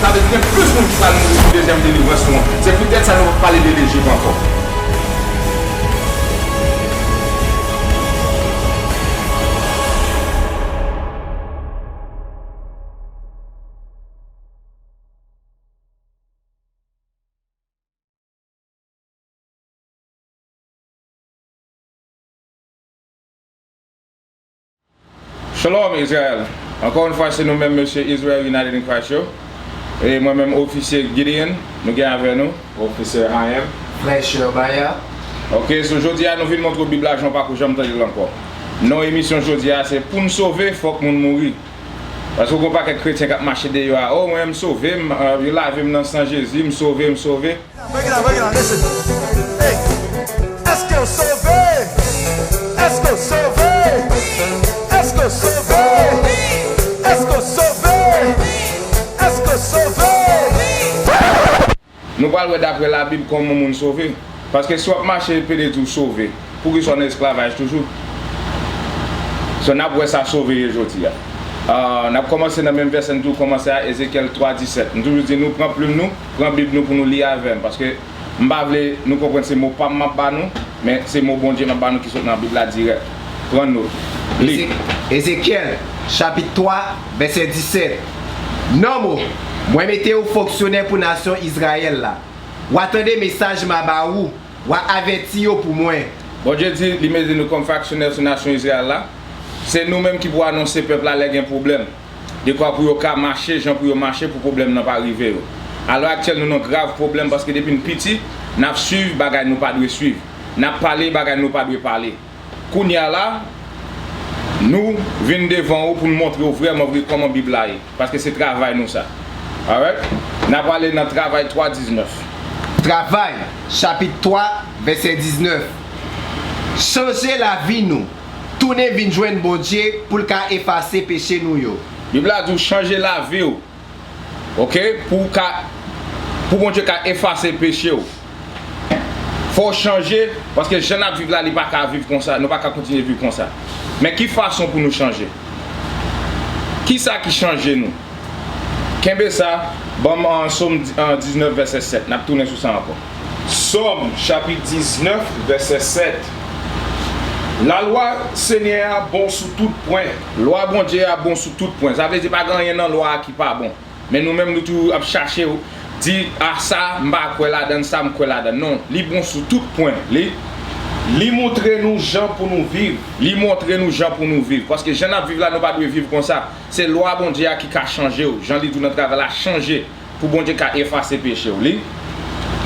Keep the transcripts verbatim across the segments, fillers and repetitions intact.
Sa vle di gen plis moun ki pral mouri pou dezyèm delivrans nou an. Se poutèt sa nou p ap pale de Lejip ankò. Shalom Israel. Ankò yon fwa se nou menm mesye Israel United in Christ yo. E mwen menm ofisye Gideon, nou gen avè nou. Ofisye Hayem. Frè Sherbayan. Ok, so jodi a nou vin montre w Bib la jan w pako janm tande l ankò. Non emisyon jodi a se Pou n sove, fòk moun mouri. Paske w gen yon pakèt kretyen k ap mache deyò a, o mwen m sove, m, yo lave m nan san Jezi, m sove, m sove. Break it down, break it down, listen. Hey. Èske w sove? Èske w sove? Èske w sove? Èske w sove? Èske w sove? Nou pral wè daprè Labib kòman moun sove. Paske si w ap mache, Pede di w sove, poukisa w nan esklavaj toujou? So, n ap wè sa sove ye jodi a. Ah, n ap kòmanse nan menm vèsè n toujou kòmanse a, Ezekyèl twa disèt. M toujou di nou pran plim nou, pran Bib nou pou nou li avè m. Paske m pa vle nou konprann se mo pa m m ap ba nou, men se mo Bondye m ap ba nou ki sot nan Bib la dirèk. Pran not. Li. Eze-, Ezekyèl, chapit twa, vèsè disèt. Nonm o, mwen mete w fonksyonè pou nasyon Izrayèl la. W a tande mesaj m a ba ou, w a avèti yo pou mwen. Bondye di li mete nou kòm fonksyonè sou nasyon Izrayèl la. Se nou menm ki pou anonse pèp la lè gen pwoblèm. Dekwa pou yo ka mache jan pou yo mache pou pwoblèm nan pa rive yo. Alè aktyèl nou nan grav pwoblèm paske depi n piti, n ap swiv bagay nou pa dwe swiv. N ap pale bagay nou pa dwe pale. Kounye a la, nou vin devan ou pou n montre w vrèman vre kòman Bib la ye. Paske se travay nou sa. Alright? N ap ale nan Travay twa diznèf. Travay, chapit twa, vèsè diznèf. Chanje lavi nou. Tounen vin jwenn Bondye pou l ka efase peche nou yo. Bib la di w chanje lavi w. Ok? Pou w ka, pou Bondye ka efase peche w. Fò w chanje, paske jan n ap viv la, li pa ka viv konsa, nou pa ka kontinye viv konsa. Men ki fason pou nou chanje? Kisa ki chanje nou? Kenbe sa, ban m, ah, Sòm, ah, diznèf, vèsè sèt. N ap tounen sou sa ankò. Sòm, chapit diznèf, vèsè sèt. Lalwa Senyè a bon sou tout pwen. Lwa Bondye a bon sou tout pwen. Sa vle di pa gen anyen nan lwa a ki pa bon. Men nou menm, nou toujou ap chache di, a, sa, m pa kwè ladan l, sa, m kwè ladan l. Non, li bon sou tout pwen. Li, li montre nou jan pou nou viv. Li montre nou jan pou nou viv. Paske jan n ap viv la, nou pa dwe viv konsa. Se lwa Bondye a ki ka chanje w. Jan li di w nan Travay la, chanje pou Bondye ka efase peche w. Li,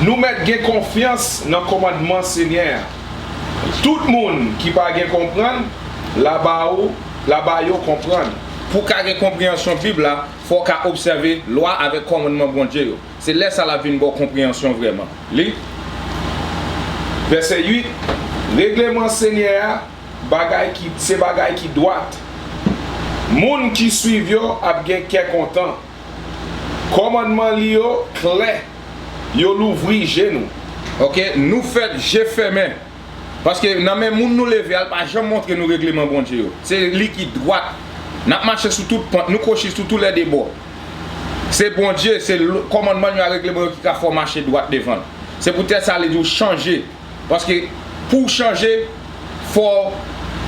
nou mèt gen konfyans nan kòmandman Senyè a. Tout moun ki pa gen konprann, la ba ou, la ba yo konprann. Pou w ka gen konpreyansyon Bib la, fò w ka obsève lwa avèk kòmandman Bondye yo. Se lè sa l ap vin ba w konpreyansyon vrèman. Li, vèsè uit, regleman Senyè a, bagay ki, se bagay ki dwat. Moun ki swiv yo ap gen kè kontan. Kòmandman li yo klè, yo louvri je nou. Ok, nou fèt je fèmen. Paske nan men moun nou leve a, l pa janm montre nou regleman Bondye yo. Se li ki dwat. N ap mache sou tout pant, nou kwochi sou toulède bò. Se Bondye, se l-, kòmandman yo ak regleman yo ki ka fè w mache dwat devan l. Se poutèt sa li di w chanje. Paske pou w chanje, fò w,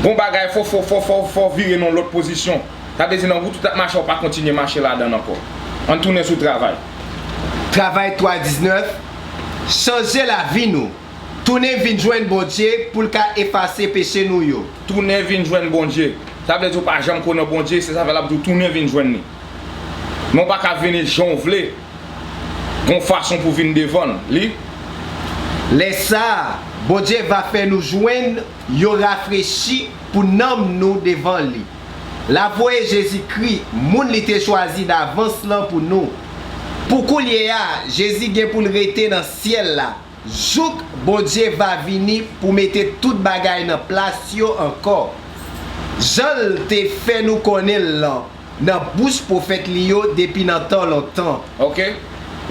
bon bagay, fò, fò, fò, fò, fò w vire nan lòt pozisyon. Sa vle di nan wout ou t ap mache, w pa kontinye mache ladan l ankò. Ann tounen sou Travay. Travay twa diznèf, chanje lavi nou. Tounen vin jwenn Bondye pou l ka efase peche nou yo. Tounen vin jwenn Bondye. Sa vle di w pa janm konnen Bondye, se sa fè l ap di w tounen vin jwenn li. Men w pa ka vini jan w vle. Gon fason pou vin devan l. Li. Lè sa a, Bondye va fè nou jwenn yon rafrechi pou nanm nou devan li. L a voye Jezikri, moun li te chwazi davans lan pou nou. Pou koulye a, Jezi gen pou l rete nan syèl la, jouk Bondye va vini pou mete tout bagay nan plas yo ankò. Jan l te fè nou konnen l lan, nan bouch pwofèt li yo depi nan tan lontan. Ok.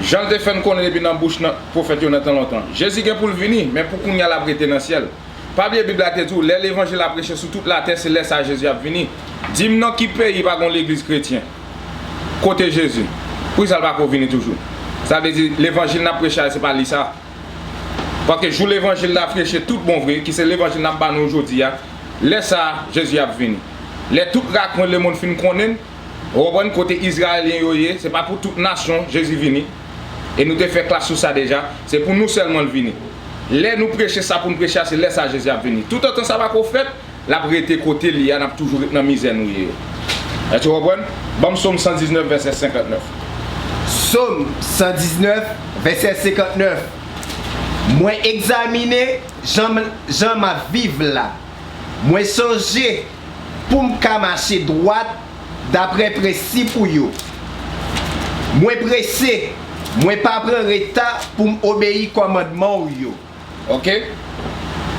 Jan l te fè n konnen depi nan bouch nan pwofèt yo nan tan lontan. Jezi gen pou l vini, men pou kounye a l ap rete nan syèl. Pa bliye Bib la te di w, lè levanjil la preche sou tout latè, se lè sa a Jezi ap vini. Di m nan ki peyi pa gen yon legliz kretyen kote Jezi? Poukisa l pako vini toujou? Sa vle di, levanjil n ap preche a, se pa li sa. Paske jou levanjil la preche tout bon vre, ki se levanjil n ap ba nou jodi a, lè sa a, Jezi ap vini. Lè tout rakwen lemonn fin konnen l, ou konprann, kote Izrayelyen yo ye, se pa pou tout nasyon Jezi vini. E nou te fè klas sou sa deja, se pou nou sèlman l vini. Lè nou preche sa pou n preche a, se lè sa a Jezi ap vini. Toutotan sa pako fèt, l ap rete kote l ye a, n ap toujou ret nan mizè nou ye yo. Èske w konprann? Ban m Sòm san diznèf, vèsè senkantnèf. Sòm san diznèf, vèsè senkantnèf. Mwen egzamine jan m, jan m ap viv la. Mwen sonje pou m ka mache dwat daprè prensip ou yo. Mwen prese, mwen pa pran reta pou m obeyi kòmandman w yo. Oke?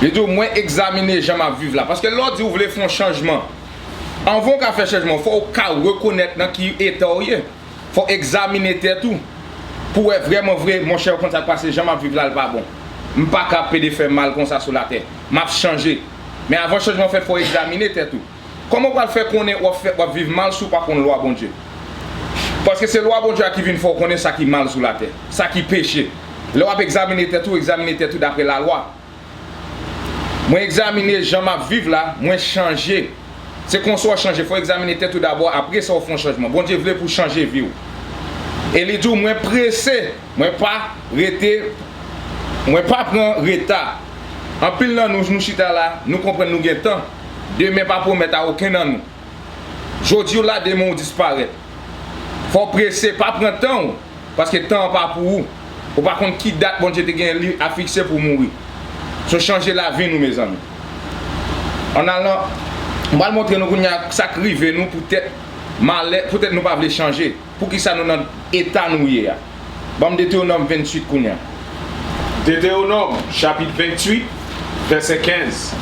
Li di w, mwen egzamine jan m ap viv la. Paske lè w di w vle fè yon chanjman, anvan w ka fè chanjman, fò w ka rekonèt nan ki eta w ye. Fò w egzamine tèt ou pou w wè vrèman vre, monchè, w konn sa k pase, jan m ap viv la, l pa bon. M pa ka pede fè mal konsa sou latè. M ap chanje. Men avan chanjman fèt, fò w egzamine tèt ou. Kòman w pral fè konnen w ap fè, w ap viv mal si w pa konn lwa Bondye? Paske se lwa Bondye a ki vin fè w konnen sa ki mal sou latè, sa ki peche. Lè w ap egzamine tèt ou, egzamine tèt ou daprè lalwa. Mwen egzamine jan m ap viv la, mwen chanje. Se konsa w chanje, fò w egzamine tèt ou dabò, apre sa w fè yon chanjman. Bondye vle pou w chanje vi w. E li di w, mwen prese, mwen pa rete, mwen pa pran reta. Anpil nan nou, nou chita la, nou konprann nou gen tan. Demen pa pwomèt a okenn nan nou. Jodi w la, demen w disparèt. Fò w prese, pa pran tan w, paske tan an pa pou ou. Ou pa konn ki dat Bondye te gen li a fikse pou w mouri. So chanje lavi nou, mezanmi. Ann al nan, m pral montre nou kounye a sa k rive nou poutèt malè, poutèt nou pa vle chanje. Poukisa nou nan eta nou ye a? Ban m Detewonòm venntuit kounye a. Detewonòm, chapit venntuit, vèsè kenz.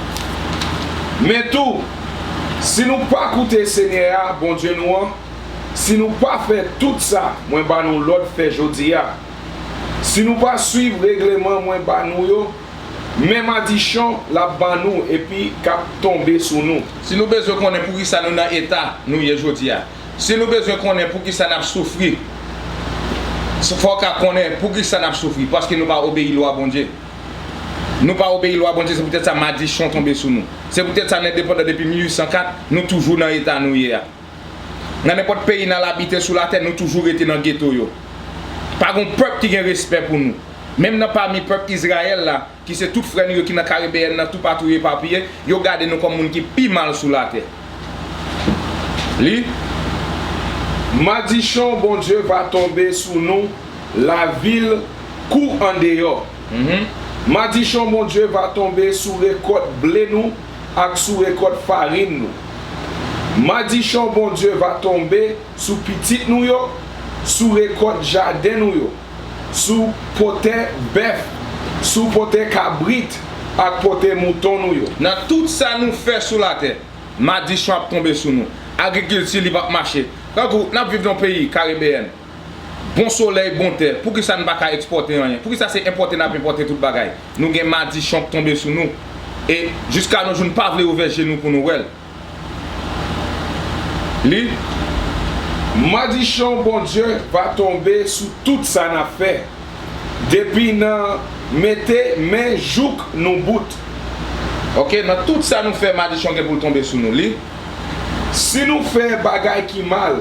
Men tou, si nou pa koute Senyè a, Bondye nou an, si nou pa fè tout sa mwen ba nou lòd fè jodi a, si nou pa suiv regleman mwen ba nou yo, men madichon l ap ban nou epi k ap tonbe sou nou. Si nou bezwen konnen poukisa nou nan eta nou ye jodi a, si nou bezwen konnen poukisa n ap soufri, fò w ka konnen poukisa n ap soufri, paske nou pa obeyi lwa Bondye. Nou pa obeyi lwa Bondye, se poutèt sa madichon tonbe sou nou. Se poutèt sa n endepandan depi mil uit san kat, nou toujou nan eta nou ye a. Nan nenpòt peyi n al abite sou latè, nou toujou rete nan geto yo. Pa gon pèp ki gen respè pou nou. Menm nan pami pèp Izrayèl la, ki se tout frè nou yo ki nan Karibeyèn nan, toupatou yo epapiye, yo gade nou kòm moun ki pi mal sou latè. Li. Madichon Bondye va tonbe sou nou, lavil kou andeyò. Mhm. Madichon Bondye va tonbe sou rekòt ble nou ak sou rekòt farin nou. Madichon Bondye va tonbe sou pitit nou yo, sou rekòt jaden nou yo, sou potè bèf, sou potè kabrit ak potè mouton nou yo. Nan tout sa nou fè sou latè, madichon ap tonbe sou nou. Agrikilti, li p ap mache. Tankou n ap viv nan yon peyi karibeyèn, bon solèy, bon tè, poukisa n pa ka ekspòte anyen? Poukisa se enpòte n ap enpòte tout bagay? Nou gen madichon k tonbe sou nou. E jiska nos jours, n pa vle ouvè je nou pou nou wè l. Li. Madichon Bondye va tonbe sou tout sa n ap fè, depi nan mete men jouk nou bout. Oke, nan tout sa nou fè, madichon gen pou l tonbe sou nou. Li. Si nou fè bagay ki mal,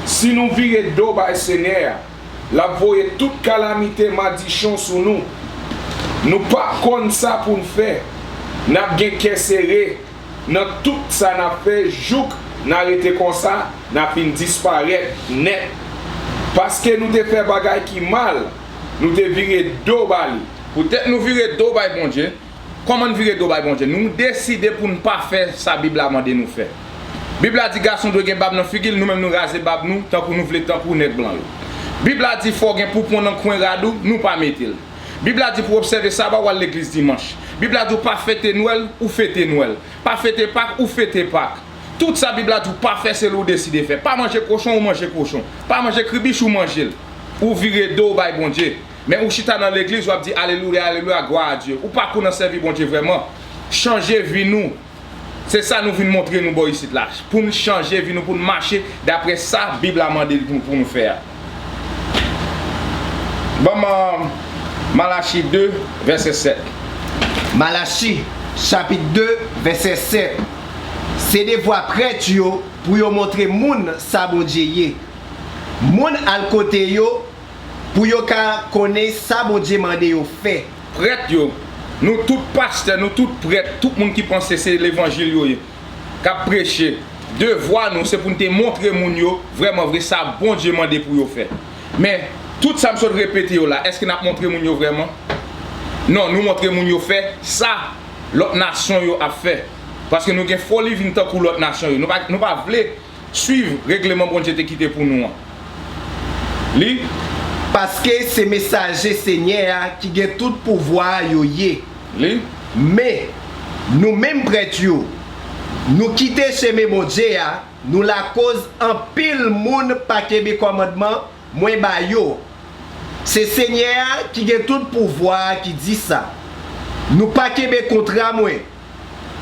si nou vire do bay Senyè a, l ap voye tout kalamite madichon sou nou. Nou p ap konn sa pou n fè. N ap gen kè sere nan tout sa n ap fè jouk n a rete konsa, n a fin disparèt nèt. Paske nou te fè bagay ki mal, nou te vire do ba li. Poutèt nou vire do bay Bondye, kòman n vire do bay Bondye? Nou deside pou n pa fè sa Bib la mande nou fè. Bib la di gason dwe gen bab nan figi l, nou menm nou raze bab nou, tankou nou vle, tankou nèg blan yo. Bib la di fò w gen poupon nan kwen rad ou, nou pa mete l. Bib la di pou w obsève saba, w al legliz dimanch. Bib la di w pa fete Nwèl, ou fete Nwèl. Pa fete Pak, ou fete Pak. Tout sa Bib la di w pa fè, se li w deside fè. Pa manje kochon, ou manje kochon. Pa manje kribich, ou manje l. Ou vire do w bay Bondye. Men ou chita nan legliz, w ap di, alelouya, alelouya, glwa a Dye. Ou pa konn sèvi Bondye vrèman. Chanje vi nou. Se sa nou vin montre nou bò isit la. Pou n chanje vi nou, pou n mache daprè sa Bib la mande pou, pou nou fè a. Ban m, ah, Malachi de, vèsè sèt. Malachi, chapit de, vèsè sèt. Se devwa prèt yo pou yo montre moun sa Bondye ye. Moun al kote yo pou yo ka konnen sa Bondye mande yo fè. Prèt yo, nou tout pastè, nou tout prèt, tout moun ki panse se levanjil yo ye, k ap preche, devwa nou, se pou n te montre moun yo vrèman vre sa Bondye mande pou yo fè. Men, tout sa m sot repete yo la, èske n ap montre moun yo vrèman? Non, nou montre moun yo fè sa lòt nasyon yo ap fè. Paske nou gen foli vin tankou lòt nasyon yo. Nou pa, nou pa vle swiv regleman Bondye te kite pou nou an. Li. Paske se mesaje Senyè a ki gen tout pouvwa a yo ye. Li. Men, nou menm prèt yo, nou kite chemen Bondye a, nou lakoz anpil moun pa kenbe kòmandman mwen ba yo. Se Senyè a ki gen tout pouvwa a ki di sa. Nou pa kenbe kontra mwen.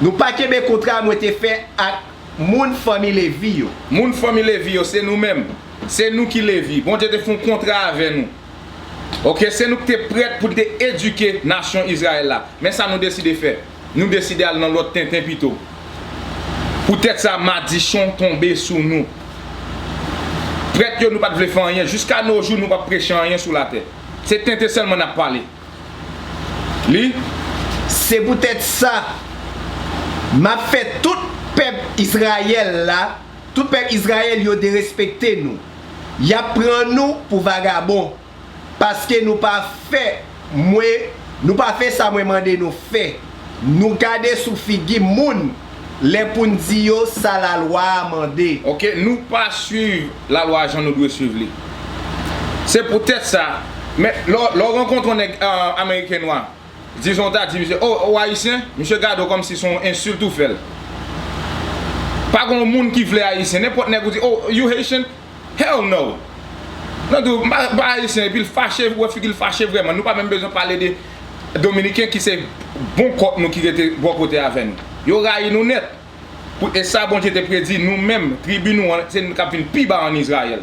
Nou pa kenbe kontra mwen te fè ak moun fanmi Levi yo. Moun fanmi Levi yo, se nou menm. Se nou ki Levi. Bondye te fè yon kontra avè nou. Oke, se nou ki te prèt pou n te edike nasyon Izrayèl la. Men sa nou deside fè. Nou deside al nan lòt tenten pito. Poutèt sa, madichon tonbe sou nou. Prèt yo, nou pa t vle fè anyen. Jiska no jou, nou p ap preche anyen sou latè. Se tenten sèlman n ap pale. Li. Se poutèt sa, m ap fè tout pèp Izrayèl la, tout pèp Izrayèl yo derespekte nou. Y ap pran nou pou vagabon, paske nou pa fè mwen, nou pa fè sa mwen mande nou fè. Nou gade sou figi moun lè pou n di yo sa lalwa a mande. Oke, nou pa swiv lalwa a jan nou dwe swiv li. Se poutèt sa, men lè w, lè w rankontre yon nèg, ah, ameriken nwa, dizon w ta di misye, "Oh, ou ayisyen?" Misye gade w kòmsi se yon ensilt ou fè l. Pa gen yon moun ki vle ayisyen. Nenpòt nèg ou di, "Oh, you Haitian?" Hell no! Nan di w, "M pa, m pa ayisyen," epi l fache, ou wè figi l fache vrèman. Nou pa menm bezwen pale de Dominiken ki se bon kòk nou ki rete bò kote avè nou. Yo rayi nou nèt. Pou, e sa Bondye te predi, nou menm, tribi nou an, se nou k ap vin pi ba ann Izrayèl.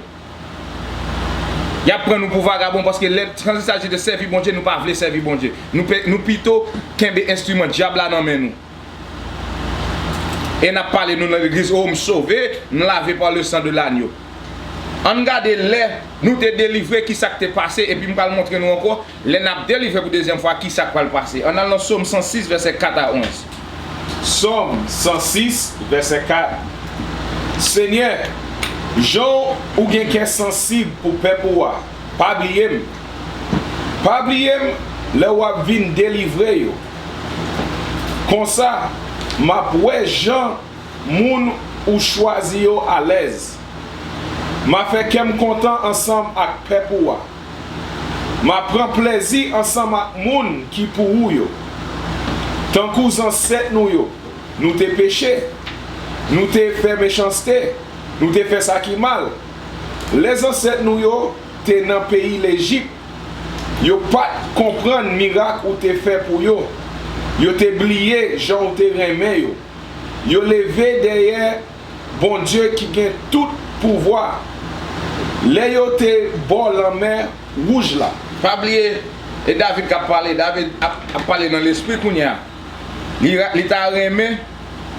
Y ap pran nou pou vagabon paske lè, quand il s'agit de sèvi Bondye, nou pa vle sèvi Bondye. Nou pe, nou pito kenbe enstriman dyab la nan men nou. E n ap pale nou nan legliz, "Oh, m sove, m lave par le sang de l'agneau." Ann gade lè nou te delivre, kisa k te pase, epi m pral montre nou ankò, lè n ap delivre pou dezyèm fwa, kisa k pral pase. Ann al nan Sòm san sis, vèsè kat a onz. Sòm san sis, vèsè kat. Senyè, jan w gen kè sansib pou pèp ou a, pa bliye m. Pa bliye m lè w ap vin delivre yo. Konsa, m ap wè jan moun ou chwazi yo alèz. M a fè kè m kontan ansanm ak pèp ou a. M a pran plezi ansanm ak moun ki pou ou yo. Tankou zansèt nou yo, nou te peche, nou te fè mechanste, nou te fè sa ki mal. Lè zansèt nou yo te nan peyi Lejip, yo pa t konprann mirak ou te fè pou yo. Yo te bliye jan w te renmen yo. Yo leve dèyè Bondye ki gen tout pouvwa lè yo te bò lanmè wouj la. Pa bliye, e David k ap pale, David ap, ap pale nan lespri kounye a. Li, ra- li ta renmen,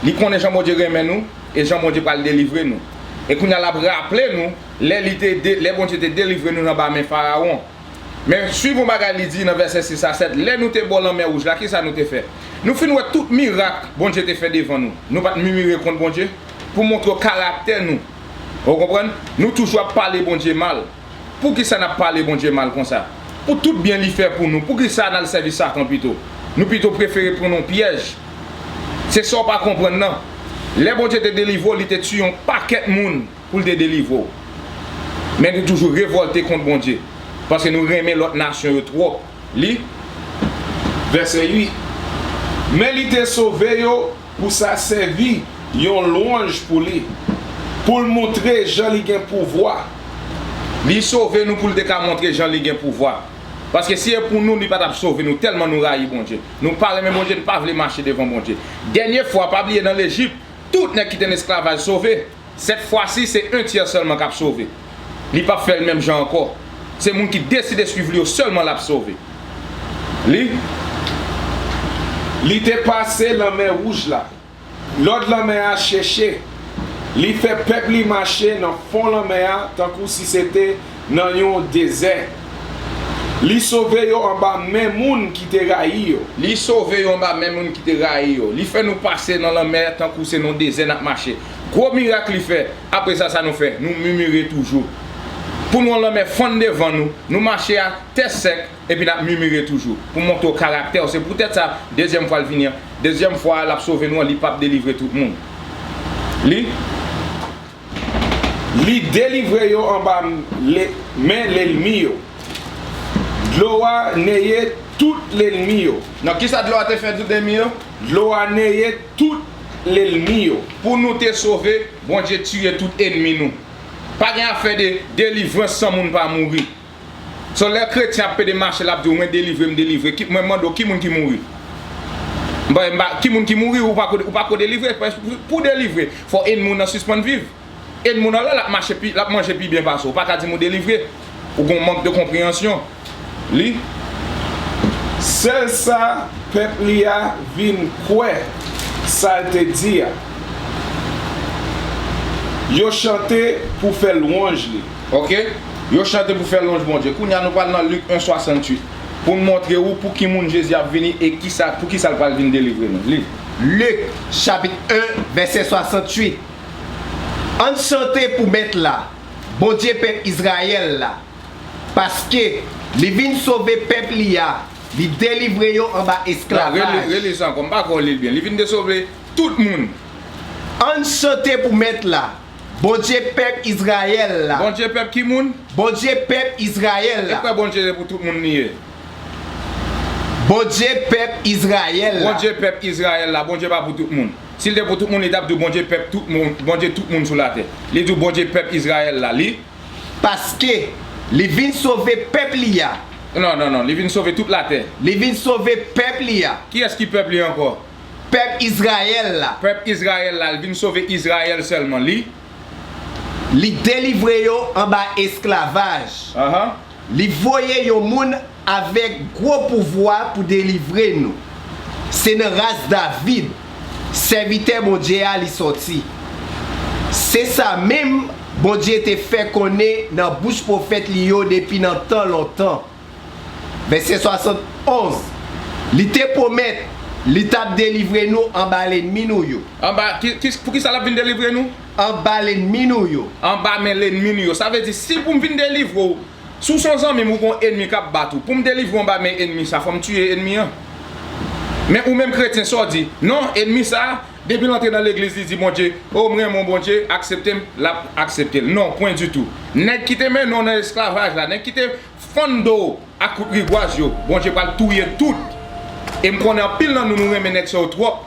li konnen jan Bondye renmen nou, e jan Bondye pral delivre nou. E kounye a, l ap raple nou, lè li te de, lè Bondye te delivre nou nan ba men Farawon. Men, swiv yon bagay li di nan vèsè sis a sèt, lè nou te bò lanmè wouj la, kisa nou te fè? Nou fin wè tout mirak Bondye te fè devan nou. Nou pa t mimire kont Bondye pou montre w karaktè nou. Ou konprann? Nou toujou ap pale Bondye mal. Poukisa n ap pale Bondye mal konsa? Pou tout byen li fè pou nou, poukisa n al sèvi Satan pito? Nou pito prefere pran yon pyèj. Se sa w pa konprann nan. Lè Bondye te delivre w, li te tiye yon pakèt moun pou l te delivre w. Men nou toujou revòlte kont Bondye, paske nou renmen lòt nasyon yo twòp. Li. Vèsè uit. Men li te sove yo pou sa sèvi yon lwanj pou li, pou l montre jan li gen pouvwa. Li sove nou pou l te ka montre jan li gen pouvwa. Paske si e pou nou, li pa t ap sove nou, tèlman nou rayi Bondye. Nou pa renmen Bondye, nou pa vle mache devan Bondye. Dènye fwa, pa bliye nan Lejip, tout nèg ki te nan esklavaj sove. Sèt fwa si, se en tyè sèlman k ap sove. Li p ap fè l menm jan ankò. Se moun ki deside swiv li yo sèlman l ap sove. Li. Li te pase Lanmè Wouj la. Lòd lanmè a cheche. Li fè pèp li mache nan fon lanmè a tankou si se te nan yon dezè. Li sove yo anba men moun ki te rayi yo. Li sove yo anba men moun ki te rayi yo. Li fè nou pase nan lanmè tankou se nan dezè n ap mache. Gwo mirak li fè. Apre sa, sa nou fè? Nou mimire toujou. Pou nou yon lanmè fann devan nou, nou mache a tè sèk, epi n ap mimire toujou. Pou montre w karaktè w. Se poutèt sa, dezyèm fwa l vini an, dezyèm fwa l ap sove nou an, li p ap delivre tout moun. Li. Li delivre yo anba le, men lènmi yo. Dlo a neye tout lènmi yo. Nan kisa dlo a te fè tout ènmi yo? Dlo a neye tout lènmi yo. Pou nou te sove, Bondye tiye tout ènmi nou. Pa gen afè de delivrans san moun pa mouri. So, lè kretyen ap pede mache, l ap di w, "Mwen delivre, m delivre." Ki, mwen mande w, ki moun ki mouri? M pa, m pa, ki moun ki mouri, ou pa ko, ou pa ko delivre. Pou, pou delivre, fò ènmi w nan sispann viv. Ènmi w nan la, l ap mache pi, l ap manje pi byen pase w. Ou pa ka di m ou delivre. Ou gon mank de konpreyansyon. Li. Sèl sa pèp li a vin kwè sa l te di a. Yo chante pou fè lwanj li. Oke? Yo chante pou fè lwanj Bondye. Kounye a, nou pral nan Lik en swasanntuit. Pou n montre ou pou ki moun Jezi ap vini e kisa, pou kisa l pral vin delivre nou. Li. Lik, chapit en, vèsè swasanntuit. Ann chante pou Mèt la, Bondye pèp Izrayèl la, paske li vin sove pèp li a, li delivre yo anba esklavaj. Reli, reli sa ankò, m pa kwè w li l byen. Li vin de sove tout moun. Ann chante pou Mèt la, Bondye pèp Izrayèl la. Bondye pèp ki moun? Bondye pèp Izrayèl la. E kwè Bondye se pou tout moun li ye? Bondye pèp Izrayèl la. Bondye pèp Izrayèl la, Bondye pa pou tout moun. Si l te pou tout moun, li t ap di w Bondye pèp tout moun, Bondye tout moun sou latè. Li di w Bondye pèp Izrayèl la, li. Paske li vin sove pèp li a. Non, non, non, li vin sove tout latè. Li vin sove pèp li a. Kiyès ki pèp li ankò? Pèp Izrayèl la. Pèp Izrayèl la, li vin sove Izrayèl sèlman, li. Li delivre yo anba esklavaj. Ahan. Li voye yon moun avèk gwo pouvwa pou delivre nou. Se nan ras David, sèvitè Bondye a, li sòti. Se sa menm Bondye te fè konnen nan bouch pwofèt li yo depi nan tan lontan. Vèsè swasannonz. Li te pwomèt li t ap delivre nou anba lènmi nou yo. Anba, ki, ki, poukisa l ap vin delivre nou? Anba lènmi nou yo. Anba men lènmi nou yo. Sa vle di, si pou m vin delivre w, si w se yon zanmi m, ou gen yon ènmi k ap bat ou, pou m delivre w anba men ènmi sa, fò m tiye ènmi an. Men ou menm kretyen, sa w di? Non, ènmi sa, depi l antre nan legliz, li di Bondye, o, m renmen w, Bondye, aksepte m, l ap aksepte l. Non, pwen ditou. Nèg ki te mennen w nan esklavaj la, nèg ki te fann do w ak kout rigwaz yo, Bondye pral touye tout. E m konnen anpil nan nou, nou renmen nèg sa yo twòp.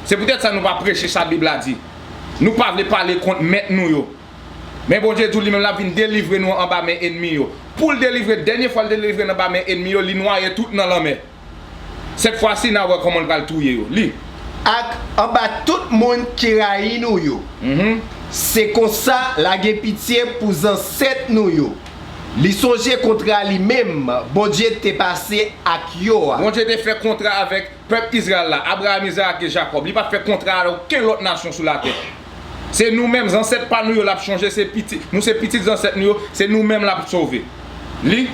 Se poutèt sa nou pa preche sa Bib la di. Nou pa vle pale kont mèt nou yo. Men Bondye di w li menm l ap vin delivre nou anba men ènmi yo. Pou l delivre, dènye fwa l delivre n anba men ènmi yo, li nwaye tout nan lanmè. Sèt fwa si, n a wè kòman l pral touye yo. Li. Ak anba tout moun ki rayi nou yo. Mhm. Se konsa l a gen pitye pou zansèt nou yo. Li sonje kontra li menm Bondye te pase ak yo a. Bondye te fè kontra avèk pèp Izrayèl la, Abraram, Izak e Jakòb. Li pa t fè kontra ak okenn lòt nasyon sou latè. Se nou menm, zansèt pa nou yo l ap chonje, se pitit, nou se pitit zansèt nou yo, se nou menm l ap sove. Li.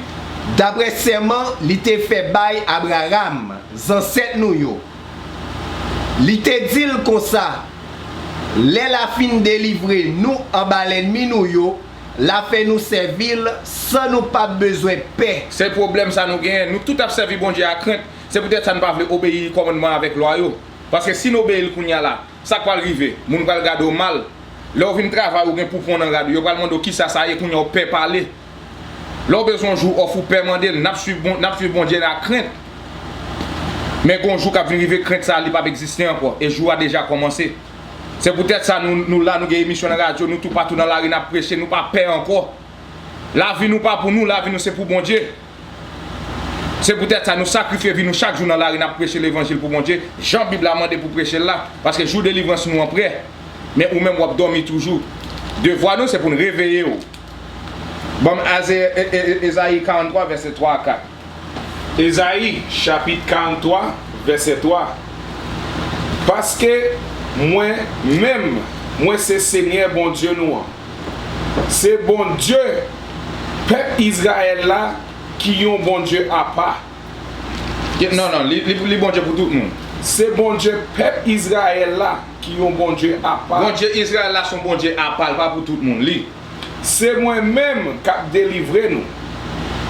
Daprè sèman li te fè bay Abraram, zansèt nou yo. Li te di l konsa, lè l a fin delivre nou anba lènmi nou yo, l a fè nou sèvi l san nou p ap bezwen pè. Se pwoblèm sa nou genyen. Nou tout ap sèvi Bondye ak krent. Se poutèt sa nou pa vle obeyi kòmandman avèk lwa yo. Paske si n obeyi l kounye a la, sa k pral rive? Moun pral gade w mal. Lè w vin travay, ou gen poupon nan rad ou, yo pral mande w kisa sa ye, kounye a w pè pale. Lè w bezwen yon jou òf, ou pè mande l. N ap swiv Bon-, n ap swiv Bondye ak krent. Men gen yon jou k ap vin rive, krent sa a, li p ap egziste ankò. E jou a deja kòmanse. Se poutèt sa nou, nou la, nou gen emisyon nan radyo, nou toupatou nan lari, n ap preche, nou pa pè ankò. Lavi nou pa pou nou, lavi nou se pou Bondye. Se poutèt sa nou sakrifye vi nou chak jou nan lari, n ap preche levanjil pou Bondye, jan Bib la mande pou preche l la, paske jou delivrans nou an prè. Men ou menm w ap dòmi toujou. Devwa nou se pou n reveye w. Ban m Aze- E- E- Ezayi karanntwa, vèsè twa a kat. Ezayi, chapit karanntwa, vèsè twa. Paske mwen menm, mwen se Senyè Bondye nou an. Se Bondye pèp Izrayèl la ki yon Bondye apa. Ye- Non, non, li, li, li Bondye pou tout moun. Se Bondye pèp Izrayèl la ki yon Bondye apa. Bondye Izrayèl la se yon Bondye apa, li pa pou tout moun. Li. Se mwen menm k ap delivre nou.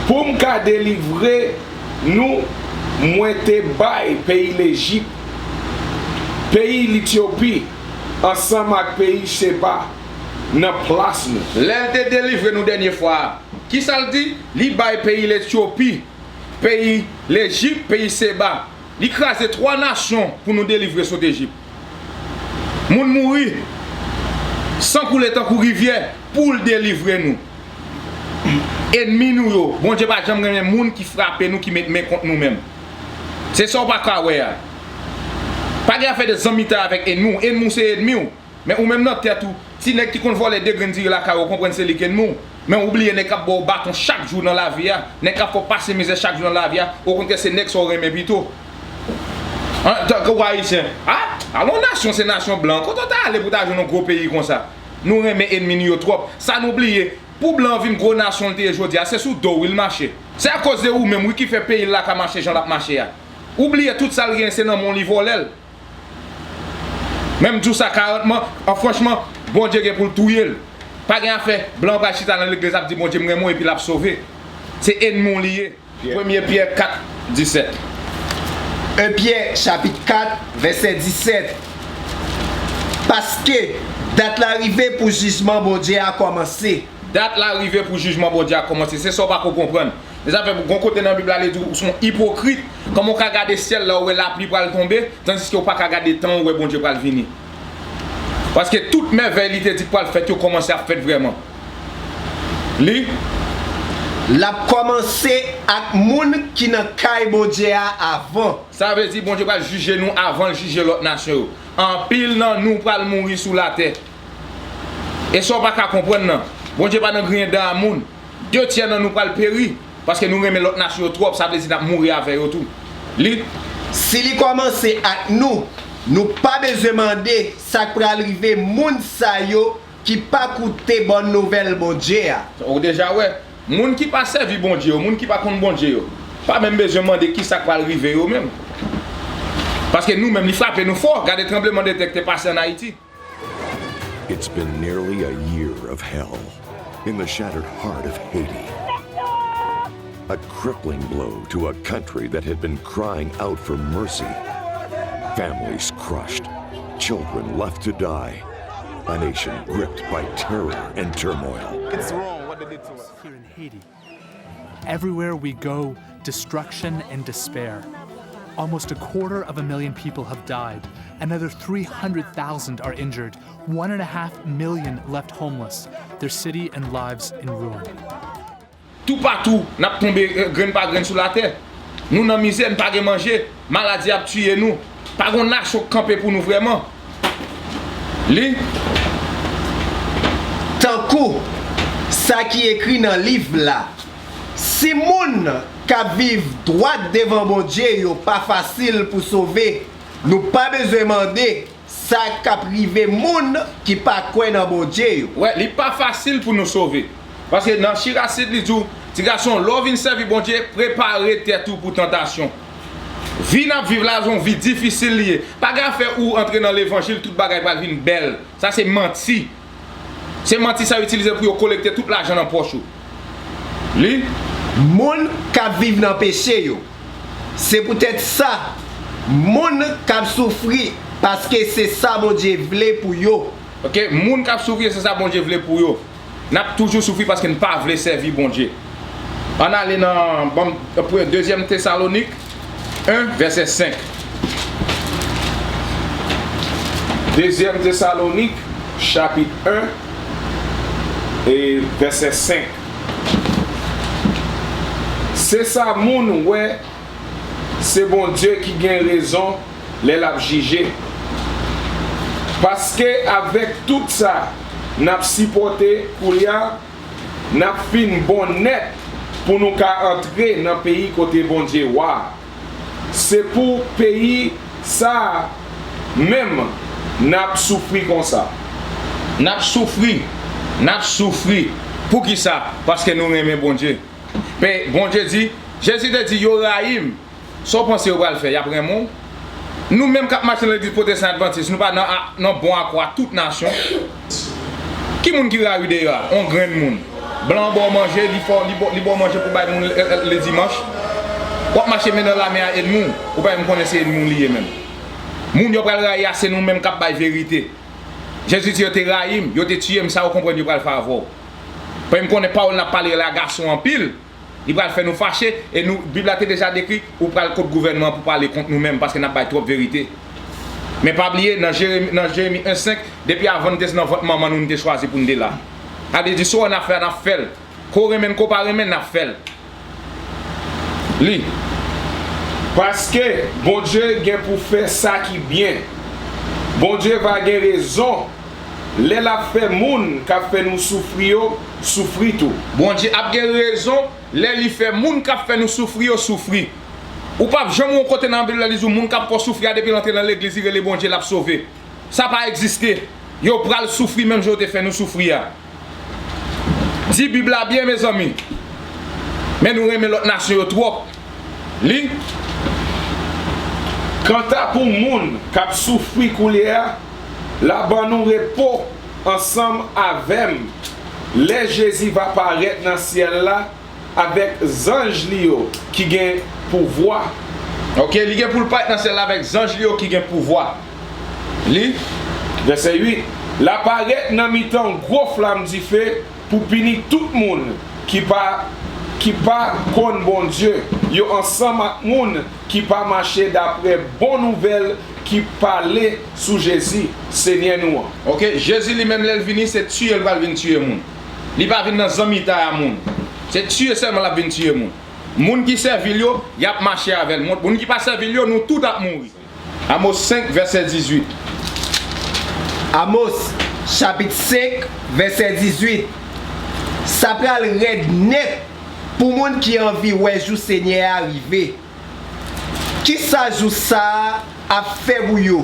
Pou m ka delivre nou, mwen te bay peyi Lejip, peyi Letyopi, ansanm ak peyi Seba nan plas nou. Lè l te delivre nou dènye fwa a, kisa l di? Li bay peyi Letyopi, peyi Lejip, peyi Seba. Li kraze twa nasyon pou nou delivre sot Ejip. Moun mouri, san koule tankou rivyè, pou l delivre nou. Ènmi nou yo, Bondye pa janm renmen moun ki frape nou, ki met men kont nou menm. Se sa w pa ka wè a. Pa gen afè de zanmitay avèk ènmi w. Ènmi w se ènmi w. Men ou menm nan tèt ou, ti nèg ki konn vòlè de grenn diri lakay ou, ou konprann se li k ènmi w. Men ou bliye nèg k ap ba w baton chak jou nan lavi a, nèg k ap fè w pase mizè chak jou nan lavi a, okontrè se nèg sa w renmen pito. An, tankou Ayisyen, a, alon nasyon se nasyon blan, kote w ta ale pou w ta jwenn yon gwo peyi konsa? Nou renmen ènmi nou yo twòp. Sa nou bliye, pou blan an vin gwo nasyon l te ye jodi a, se sou do w wi l mache. Se akoz de ou menm wi ki fè peyi l la ka mache jan l ap mache a. Ou bliye tout sa l genyen se nan men w li vòlè l. Men m di w sa karantman, an franchman, Bondye gen pou l touye l. Pa gen afè, blan an pral chita nan legliz ap di Bondye m renmen w epi l ap sove. Se ènmi w li ye. Premye Pyè kat, disèt. En Pyè, chapit kat, vèsè disèt. Paske dat la rive pou jijman Bondye a kòmanse. Dat la rive pou jijman Bondye a kòmanse. Se sa w pa ko konprann. Mezanmi, gon kote nan Bib la, li di w se yon ipokrit. Kòman w ka gade syèl la, w wè lapli pral tonbe, tandiske w pa ka gade tan, w wè Bondye pral vini? Paske tout mèvèy li te di k pral fèt yo kòmanse ap fèt vrèman. Li. L ap kòmanse ak moun ki nan kay Bondye a avan. Sa vle di Bondye pral jije nou avan l jije lòt nasyon yo. Anpil nan nou pral mouri sou latè. E sa w pa ka konprann nan, Bondye pa nan griyen dan a moun. De tyè nan nou pral peri, paske nou renmen lòt nasyon yo twòp, sa vle di n ap mouri avè yo tou. Li. Si li kòmanse ak nou, nou pa bezwen mande sa k pral rive moun sa yo ki pa koute bòn nouvèl Bondye a. Ou deja wè, moun ki pa sèvi Bondye yo, moun ki pa konn Bondye yo, pa menm bezwen mande kisa k pral rive yo menm. Paske nou menm, li frape nou fò. Gade tranblemanntè k te pase ann Ayiti. It's been nearly a year of hell in the shattered heart of Haiti. A crippling blow to a country that had been crying out for mercy. Families crushed, children left to die, a nation gripped by terror and turmoil. It's wrong what they did to us. Here in Haiti, everywhere we go, destruction and despair. Almost a quarter of a million people have died. Another three hundred thousand are injured. One and a half million left homeless. Their city and lives in ruin. Toupatou, n ap tonbe grenn pa grenn sou latè. Nou nan mizè, n pa gen manje, maladi ap tiye nou. Pa gon nasyon k kanpe pou nou vrèman. Li. Tankou sa ki ekri nan liv la, si moun k ap viv dwat devan Bondye yo pa fasil pou sove, nou pa bezwen mande sa k ap rive moun ki pa kwè nan Bondye yo. Wè, li pa fasil pou nou sove. Paske nan Chirasid li di w, ti gason, lè w vin sèvi Bondye, prepare tèt ou pou tantasyon. Vi n ap viv la, se yon vi difisil li ye. Pa gen afè ou antre nan levanjil, tout bagay pral vin bèl. Sa se manti. Se manti sa yo itilize pou yo kolekte tout lajan nan pòch ou. Li. Moun k ap viv nan peche yo. Se poutèt sa, moun k ap soufri paske se sa Bondye vle pou yo. Ok, moun k ap soufri, se sa Bondye vle pou yo. N ap toujou soufri paske n pa vle sèvi Bondye. Ann ale nan, banm, dezyèm Tesalonik en, vèsè senk. Dezyèm Tesalonik, chapit en, e vèsè senk. Se sa moun wè, se Bondye ki gen rezon lè l ap jije. Paske avèk tout sa n ap sipòte koulye a, N ap fin bon nèt pou nou ka antre nan peyi kote Bondye wa. Se pou peyi sa a menm n ap soufri konsa. N ap soufri, n ap soufri. Poukisa? Paske nou renmen Bondye. Men Bondye di, Jezi te di, yo rayi m. Sa w panse yo pral fè? Y ap renmen w? Nou menm k ap mache nan legliz pwotestan advantis, nou pa nan, a, nan bon akò a tout nasyon? Ki moun ki rayi w deyò a? On grenn moun. Blan an ba w manje, li fè w, li ba, li ba w manje pou bay moun le, le, le dimanch. W ap mache men nan lamen a ènmi w, ou pa menm konnen se ènmi w li ye menm. Moun yo pral rayi a, se nou menm k ap bay verite. Jezi di, yo te rayi m, yo te tiye m, sa yo konprann yo pral fè avè w. Paske m konnen pawòl n ap pale la gason anpil. Li pral fè nou fache, e nou, Bib la te deja dekri, ou pral kot gouvènman an pou pale kont nou menm, paske n ap bay twòp verite. Men pa bliye, nan Jeremi, nan Jeremi en senk, depi avan n te nan vant manman nou, n te chwazi pou n te la. Sa vle di, sa w wè n ap fè a, n ap fè l. Ke w renmen l, ke w pa renmen l, n ap fè l. Li. Paske Bondye gen pou fè sa ki byen. Bondye va gen rezon lè l ap fè moun k ap fè nou soufri yo soufri tou. Bondye ap gen rezon lè li fè moun k ap fè nou soufri yo soufri. Ou p ap janm wè yon kote nan Bib la li di w moun k ap fè w soufri a, depi l antre nan legliz, li rele Bondye, l ap sove. Sa pa egziste. Yo pral soufri menm jan yo te fè nou soufri a. Di Bib la byen, mezanmi. Men nou renmen lòt nasyon yo twòp. Li. Kanta pou moun k ap soufri koulye a, l a ban nou repo ansanm avè m lè Jezi va parèt nan syèl la avèk zanj li yo ki gen pouvwa. Oke, li gen pou l parèt nan syèl la avèk zanj li yo ki gen pouvwa. Li. Vèsè uit. L a parèt nan mitan gwo flanm dife pou pini tout moun ki pa, ki pa konn Bondye yo ansanm ak moun ki pa mache daprè bon nouvèl ki pale sou Jezi, Senyè nou an. Oke, Jezi li menm lè l vini, se tiye l pral vin tiye moun. Li pa vin nan zanmitay a moun. Se tiye sèlman l ap vin tiye moun. Moun ki sèvi l yo, y ap mache avè l. Moun, moun ki pa sèvi l yo, nou tout ap mouri. Amos senk, vèsè dizuit. Amos, chapit senk, vèsè dizuit. Sa pral rèd nèt pou moun ki anvi wè jou Senyè a rive. Kisa jou sa a ap fè pou yo?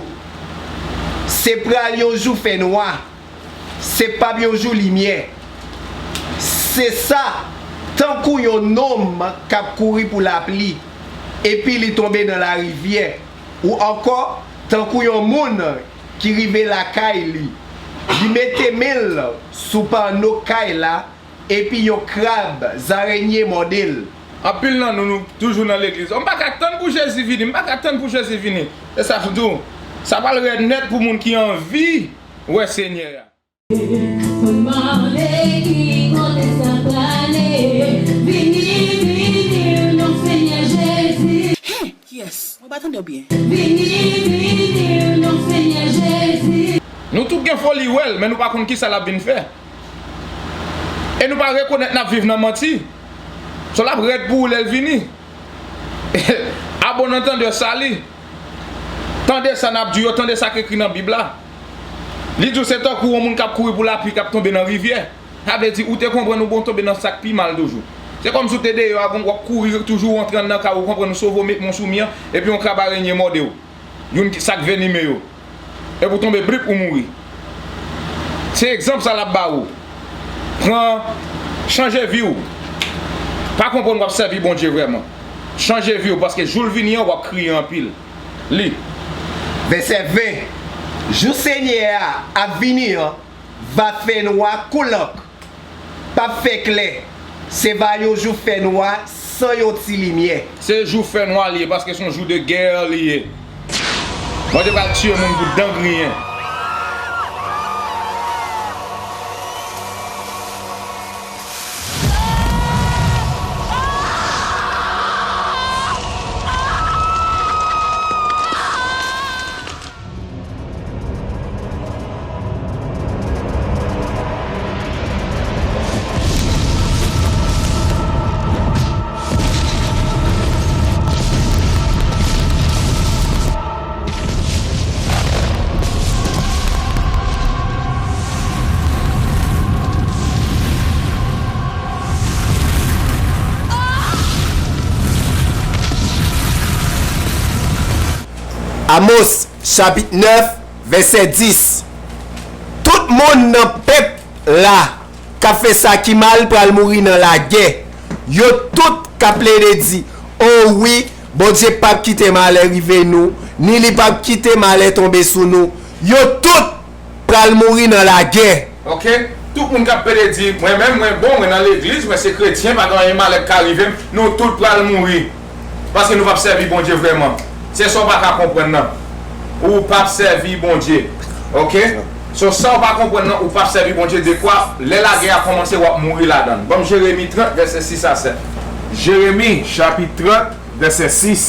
Se pral yon jou fènwa. Se p ap yon jou limyè. Se sa, tankou yon nonm k ap kouri pou lapli, epi li tonbe nan larivyè, ou ankò, tankou yon moun ki rive lakay li, li mete men l sou panno kay la, epi yon krab, zarenye mòde l. Anpil nan nou, nou toujou nan legliz. M pa ka tann pou Jezi vini, m pa ka tann pou Jezi vini. E sa, m di w, sa pral rèd nèt pou moun ki anvi wè Senyè a. Mwen mande ki kote sa prale. Vini, vini non Senyè Jezi. Hen, kiyès? Mwen pa tande w byen. Vini, vini non Senyè Jezi. Nou tout gen foli wè l, men nou pa konn kisa l ap vin fè. E nou pa rekonèt n ap viv nan manti. So l ap rèd pou ou lè l vini. A bon entendeur, sa li. Tande sa n ap di yo, tande sa k ekri nan Bib la. Li di w se tankou yon moun k ap kouri pou lapli k ap tonbe nan rivyè. Sa vle di, ou te konprann ou bon tonbe nan sa k pi mal toujou. Se kòmsi w te deyò a, w ap kouri toujou, w antre anndan kay ou, ou konprann ou sove w, met men w sou mi an, epi yon krab arenye mòde w. Youn ki, sa k venime yo. Epi w tonbe blip, ou mouri. Se egzanp sa l ap ba ou. Pran, chanje vi w. Pa konprann w ap sèvi Bondye vrèman. Chanje vi w, paske jou l vini an, w ap kriye anpil. Li. Vèsè ven. Jou Senyè a ap vini an va fè nwa kou lank. P ap fè klè. Se va yon jou fènwa san yon ti limyè. Se jou fènwa li ye, paske se yon jou de gè li ye. Bondye pral tiye moun pou dan griyen. Amos, chapit nèf, vèsè dis. Tout moun nan pèp la k ap fè sa ki mal pral mouri nan lagè. Yo tout k ap plede di, "O wi, Bondye p ap kite malè rive nou, ni li p ap kite malè tonbe sou nou." Yo tout pral mouri nan lagè. Ok? Tout moun k ap plede di, "Mwen menm, mwen bon, mwen nan legliz, mwen se kretyen, pa gen anyen malè k ka rive m," nou tout pral mouri. Paske nou p ap sèvi Bondye vrèman. Se sa w pa ka konprann nan. Ou p ap sèvi Bondye. Ok? So, sa w pa konprann nan, ou p ap sèvi Bondye, dekwa lè lagè a kòmanse, w ap mouri ladan l. Ban m Jeremi trant, vèsè sis a sèt. Jeremi, chapit trant, vèsè sis.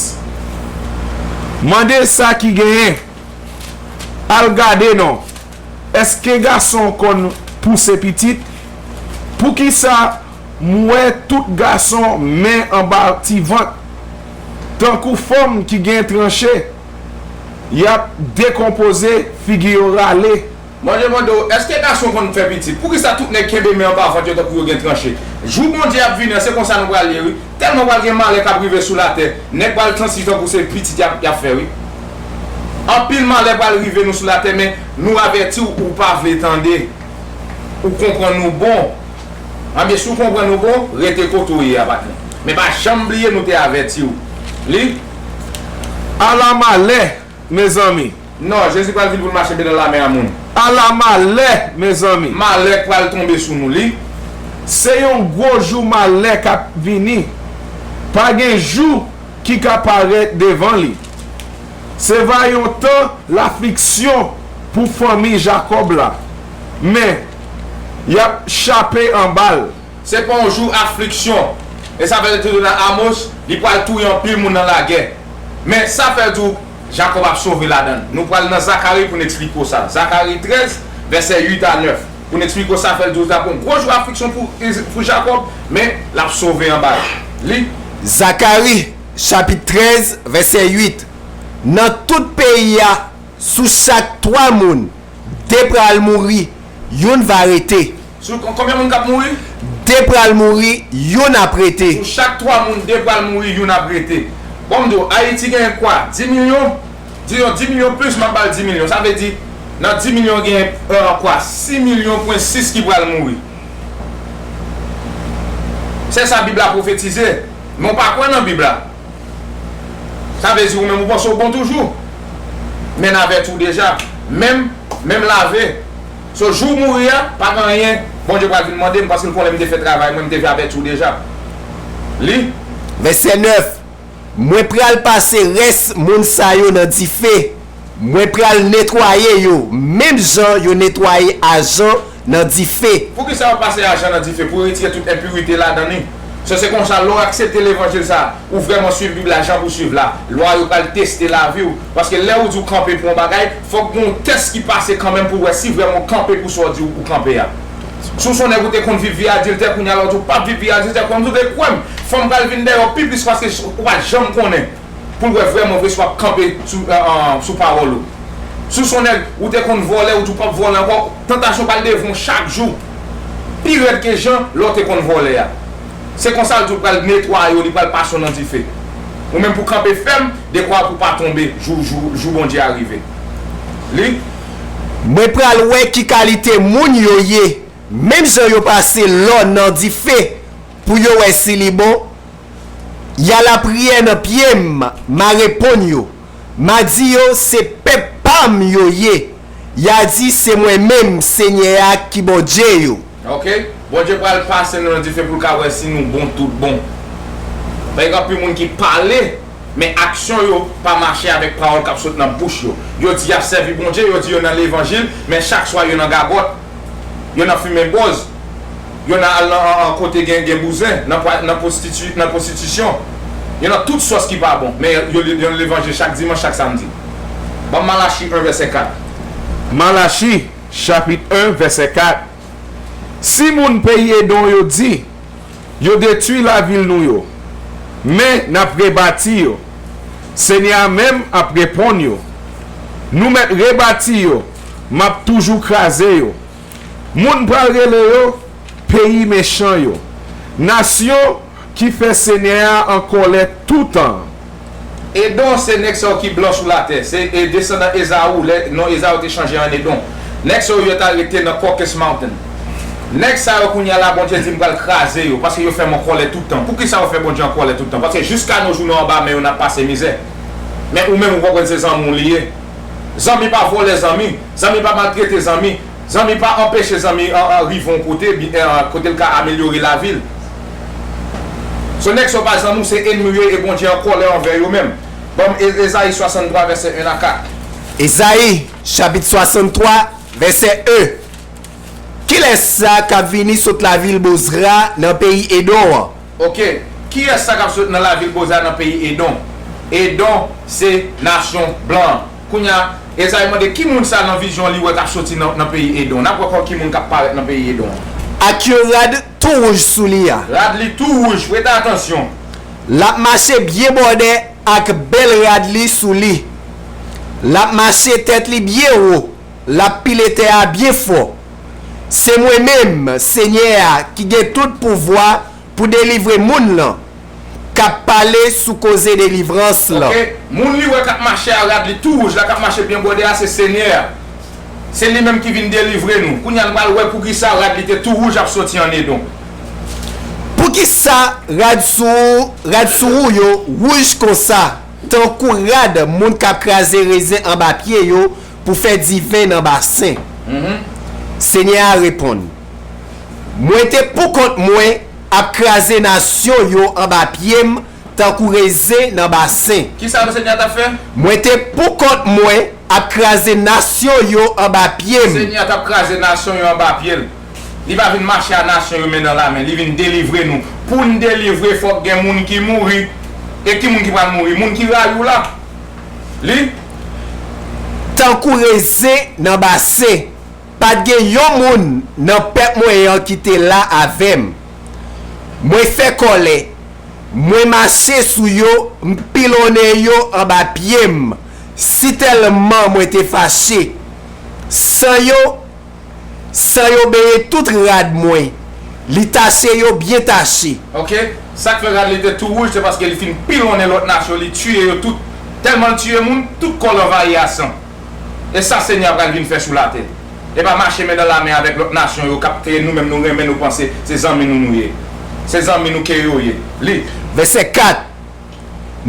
Mande sa ki genyen. Al gade non. Èske gason konn pouse pitit? Poukisa m wè tout gason men anba ti vant? Tankou fanm ki gen tranche, y ap dekonpoze, figi yo rale. Mande, mande w, èske gason konn fè pitit? Poukisa tout nèg kenbe men anba vant yo tankou yo gen tranche? Jou Bondye ap vini an, se konsa nou pral ye, wi. Tèlman pral gen malè k ap rive sou latè, nèg pral santi tankou se pitit y ap, y ap fè, wi. Anpil malè pral rive nou sou latè, men nou avèti w, ou pa vle tande. Ou konprann nou bon. Anben, si w konprann nou bon, rete kote w ye a, patnè. Men pa janm bliye nou te avèti w. Li. Ala malè, mezanmi! Non, Jezi pral vin pou l mache byen nan lamen a moun. Ala malè, mezanmi! Malè k pral tonbe sou nou, li. Se yon gwo jou malè k ap vini. Pa gen jou ki ka parèt devan li. Se va yon tan lafliksyon pou fanmi Jakòb la. Men, y ap chape anba l. Se pa yon jou afliksyon. E sa fè l di w nan Amos, li pral touye anpil moun nan lagè. Men sa fè l di w, Jakòb ap sove ladan l. Nou pral nan Zakari pou n eksplike w sa. Zakari trèz, vèsè uit a nèf. Pou n eksplike w sa fè l di w, l ap yon gwo jou afliksyon pou, pou Jakòb, men l ap sove anba l. Li. Zakari, chapit trèz, vèsè uit. Nan tout peyi a, sou chak twa moun, de pral mouri, youn va rete. Sou kon-, konbyen moun k ap mouri? De pral mouri, youn ap rete. Sou chak twa moun, de pral mouri, youn ap rete. Bon, m di w, Ayiti gen kwa? Dis milyon? Dizon, dis milyon plis, m ap ba l dis milyon. Sa vle di, nan dis milyon, gen, euh, kwa? Sis milyon pwen sis ki pral mouri. Se sa Bib la pwofetize. Men w pa kwè nan Bib la. Sa vle di ou menm ou panse w bon toujou. Men n avèti w deja. Menm, menm lave. So, jou w mouri a, pa gen anyen Bondye pral vin mande m, paske l konnen m te fè travay mwen, m te vin avèti w deja. Li. Vèsè nèf. Mwen pral pase rès moun sa yo nan dife. Mwen pral netwaye yo, menm jan yo netwaye ajan nan dife. Poukisa yo pase ajan nan dife? Pou yo retire tout enpirite ladan li. So, se konsa, lè w aksepte levanjil sa a, ou vrèman swiv Bib la jan pou swiv la, lwa yo pral teste lavi w. Paske lè ou di w kanpe pou yon bagay, fòk gen yon tès ki pase kanmenm pou w wè si vrèman w kanpe pou sa w di w kanpe a. Si w se yon nèg ou te konn viv vi adiltè, kounye a la w di w p ap viv vi adiltè, kòmsi w te kwè m, fanm pral vin dèyè w pi plis paske ou pa t janm konnen. Pou l wè vrèman vre si w ap kanpe sou, euh, euh, sou pawòl ou. Si w se yon nèg, ou te konn vòlè, ou di w p ap vòlè ankò, tantasyon pral devan w chak jou. Pi rèd ke jan lè w te konn vòlè a. Se konsa l di w pral netwaye w, li pral pase w nan dife. Ou menm pou kanpe fèm, dekwa pou w pa tonbe jou, jou, jou Bondye a rive. Li. Mwen pral wè ki kalite moun yo ye, menm jan yo pase lò nan dife pou yo wè si li bon. Y a lapriyè nan pye m, m a reponn yo. M a di yo, se pèp pa m yo ye. Y a di, se mwen menm, Senyè a, ki Bondye yo. Ok? Bondye pral pase nou nan dife pou l ka wè si nou bon tout bon. Paske gen anpil moun ki pale, men aksyon yo pa mache avèk pawòl k ap sot nan bouch yo. Yo di y ap sèvi Bondye, yo di yo nan levanjil, men chak swa yo nan gagòt, yo nan fimen bòz. Yo nan al nan, an, an, kote gen, gen bouzen, nan pwa-, nan pwostiti-, nan pwostitisyon. Yo nan tout sòs ki pa bon. Men yo, yo nan levanjil chak dimanch, chak samdi. Ban m Malachi en vèsè kat. Malachi, chapit en, vèsè kat. Si moun peyi Edon yo di, yo detwi lavil nou yo, men n ap rebati yo. Senyè a menm ap reponn yo, nou mèt rebati yo, m ap toujou kraze yo. Moun pral rele yo peyi mechan yo, nasyon ki fè Senyè a an kòlè toutan an. Edon se nèg sa yo ki blan sou latè. Se e, desandan Ezaou, lè non Ezaou te chanje an Edon. Nèg sa yo, yo ta rete nan Caucasus Mountain. Nèg sa yo kounye a la, Bondye di, "M pral kraze yo, paske yo fè m an kòlè tout tan." Poukisa yo fè Bondye an kòlè tout tan? Paske jiska nou jou, nou anba men yo, n ap pase mizè. Men ou menm, ou konprann se zanmi w li ye. Zanmi pa vòlè zanmi. Zanmi pa maltrete zanmi. Zanmi pa anpeche zanmi an, an rive yon kote, bi- an, kote l ka amelyore lavi l. So, nèg sa yo pa zanmi w, se enmi w yo ye, e Bondye an kòlè anvè yo menm. Ban m E- Ezayi swasanntwa, vèsè en a kat. Ezayi, chapit swasanntwa, vèsè en. Kilès sa k ap vini sot lavil Bozra nan peyi Edon an? Oke. Kiyès sa k ap sot nan lavil Bozra nan peyi Edon? Edon se nasyon blan an. Kounye a, Ezayi mande ki moun sa nan vizyon li wè k ap soti nan, nan peyi Edon. N ap wè kò ki moun k ap parèt nan peyi Edon an. Ak yon rad tou wouj sou li a. Rad li tou wouj, prete atansyon. L ap mache byen bòdè ak bèl rad li sou li. L ap mache tèt li byen wo. L ap pile tè a byen fò. Se mwen menm, Senyè a, ki gen tout pouvwa pou delivre moun lan, k ap pale sou koze delivrans lan. Oke, moun li wè k ap mache a rad li tou wouj la, k ap mache byen bòdè a, se Senyè a. Se li menm ki vin delivre nou. Kounye a, nou pral wè poukisa rad li te tou wouj ap soti an Edon. Poukisa rad sou, rad sou ou yo wouj konsa, tankou rad moun k ap kraze rezen anba pye yo pou fè diven nan basen? Mhm. Senyè a reponn, Mwen te poukont mwen ap kraze nasyon yo anba pye m tankou rezen nan basen. Kisa Senyè a t ap fè? Mwen te poukont mwen ap kraze nasyon yo anba pye m. Senyè a t ap kraze nasyon yo anba pye l. Li pa vin mache a nasyon yo men nan lamen. Li vin delivre nou. Pou n delivre, fòk gen moun ki mouri. E ki moun ki pral mouri? Moun ki rayi w la. Li. Tankou rezen nan basen. Pa t gen yon moun nan pèp mwen an ki te la avè m. Mwen fè kòlè, mwen mache sou yo, m pilonnen yo anba pye m, sitèlman mwen te fache. San yo, san yo benyen tout rad mwen, li tache yo byen tache. Oke, sa k fè rad li te tou wouj, se paske li fin pilonnen lòt nasyon, li tiye yo tout. Tèlman l tiye moun, tout kò l anvayi a san. E sa Senyè a pral vin fè sou latè. E pa mache men nan lamen avèk lòt nasyon yo k ap kreye nou menm nou renmen nou panse se zanmi nou nou ye. Se zanmi nou ke yo ye. Li. Vèsè kat.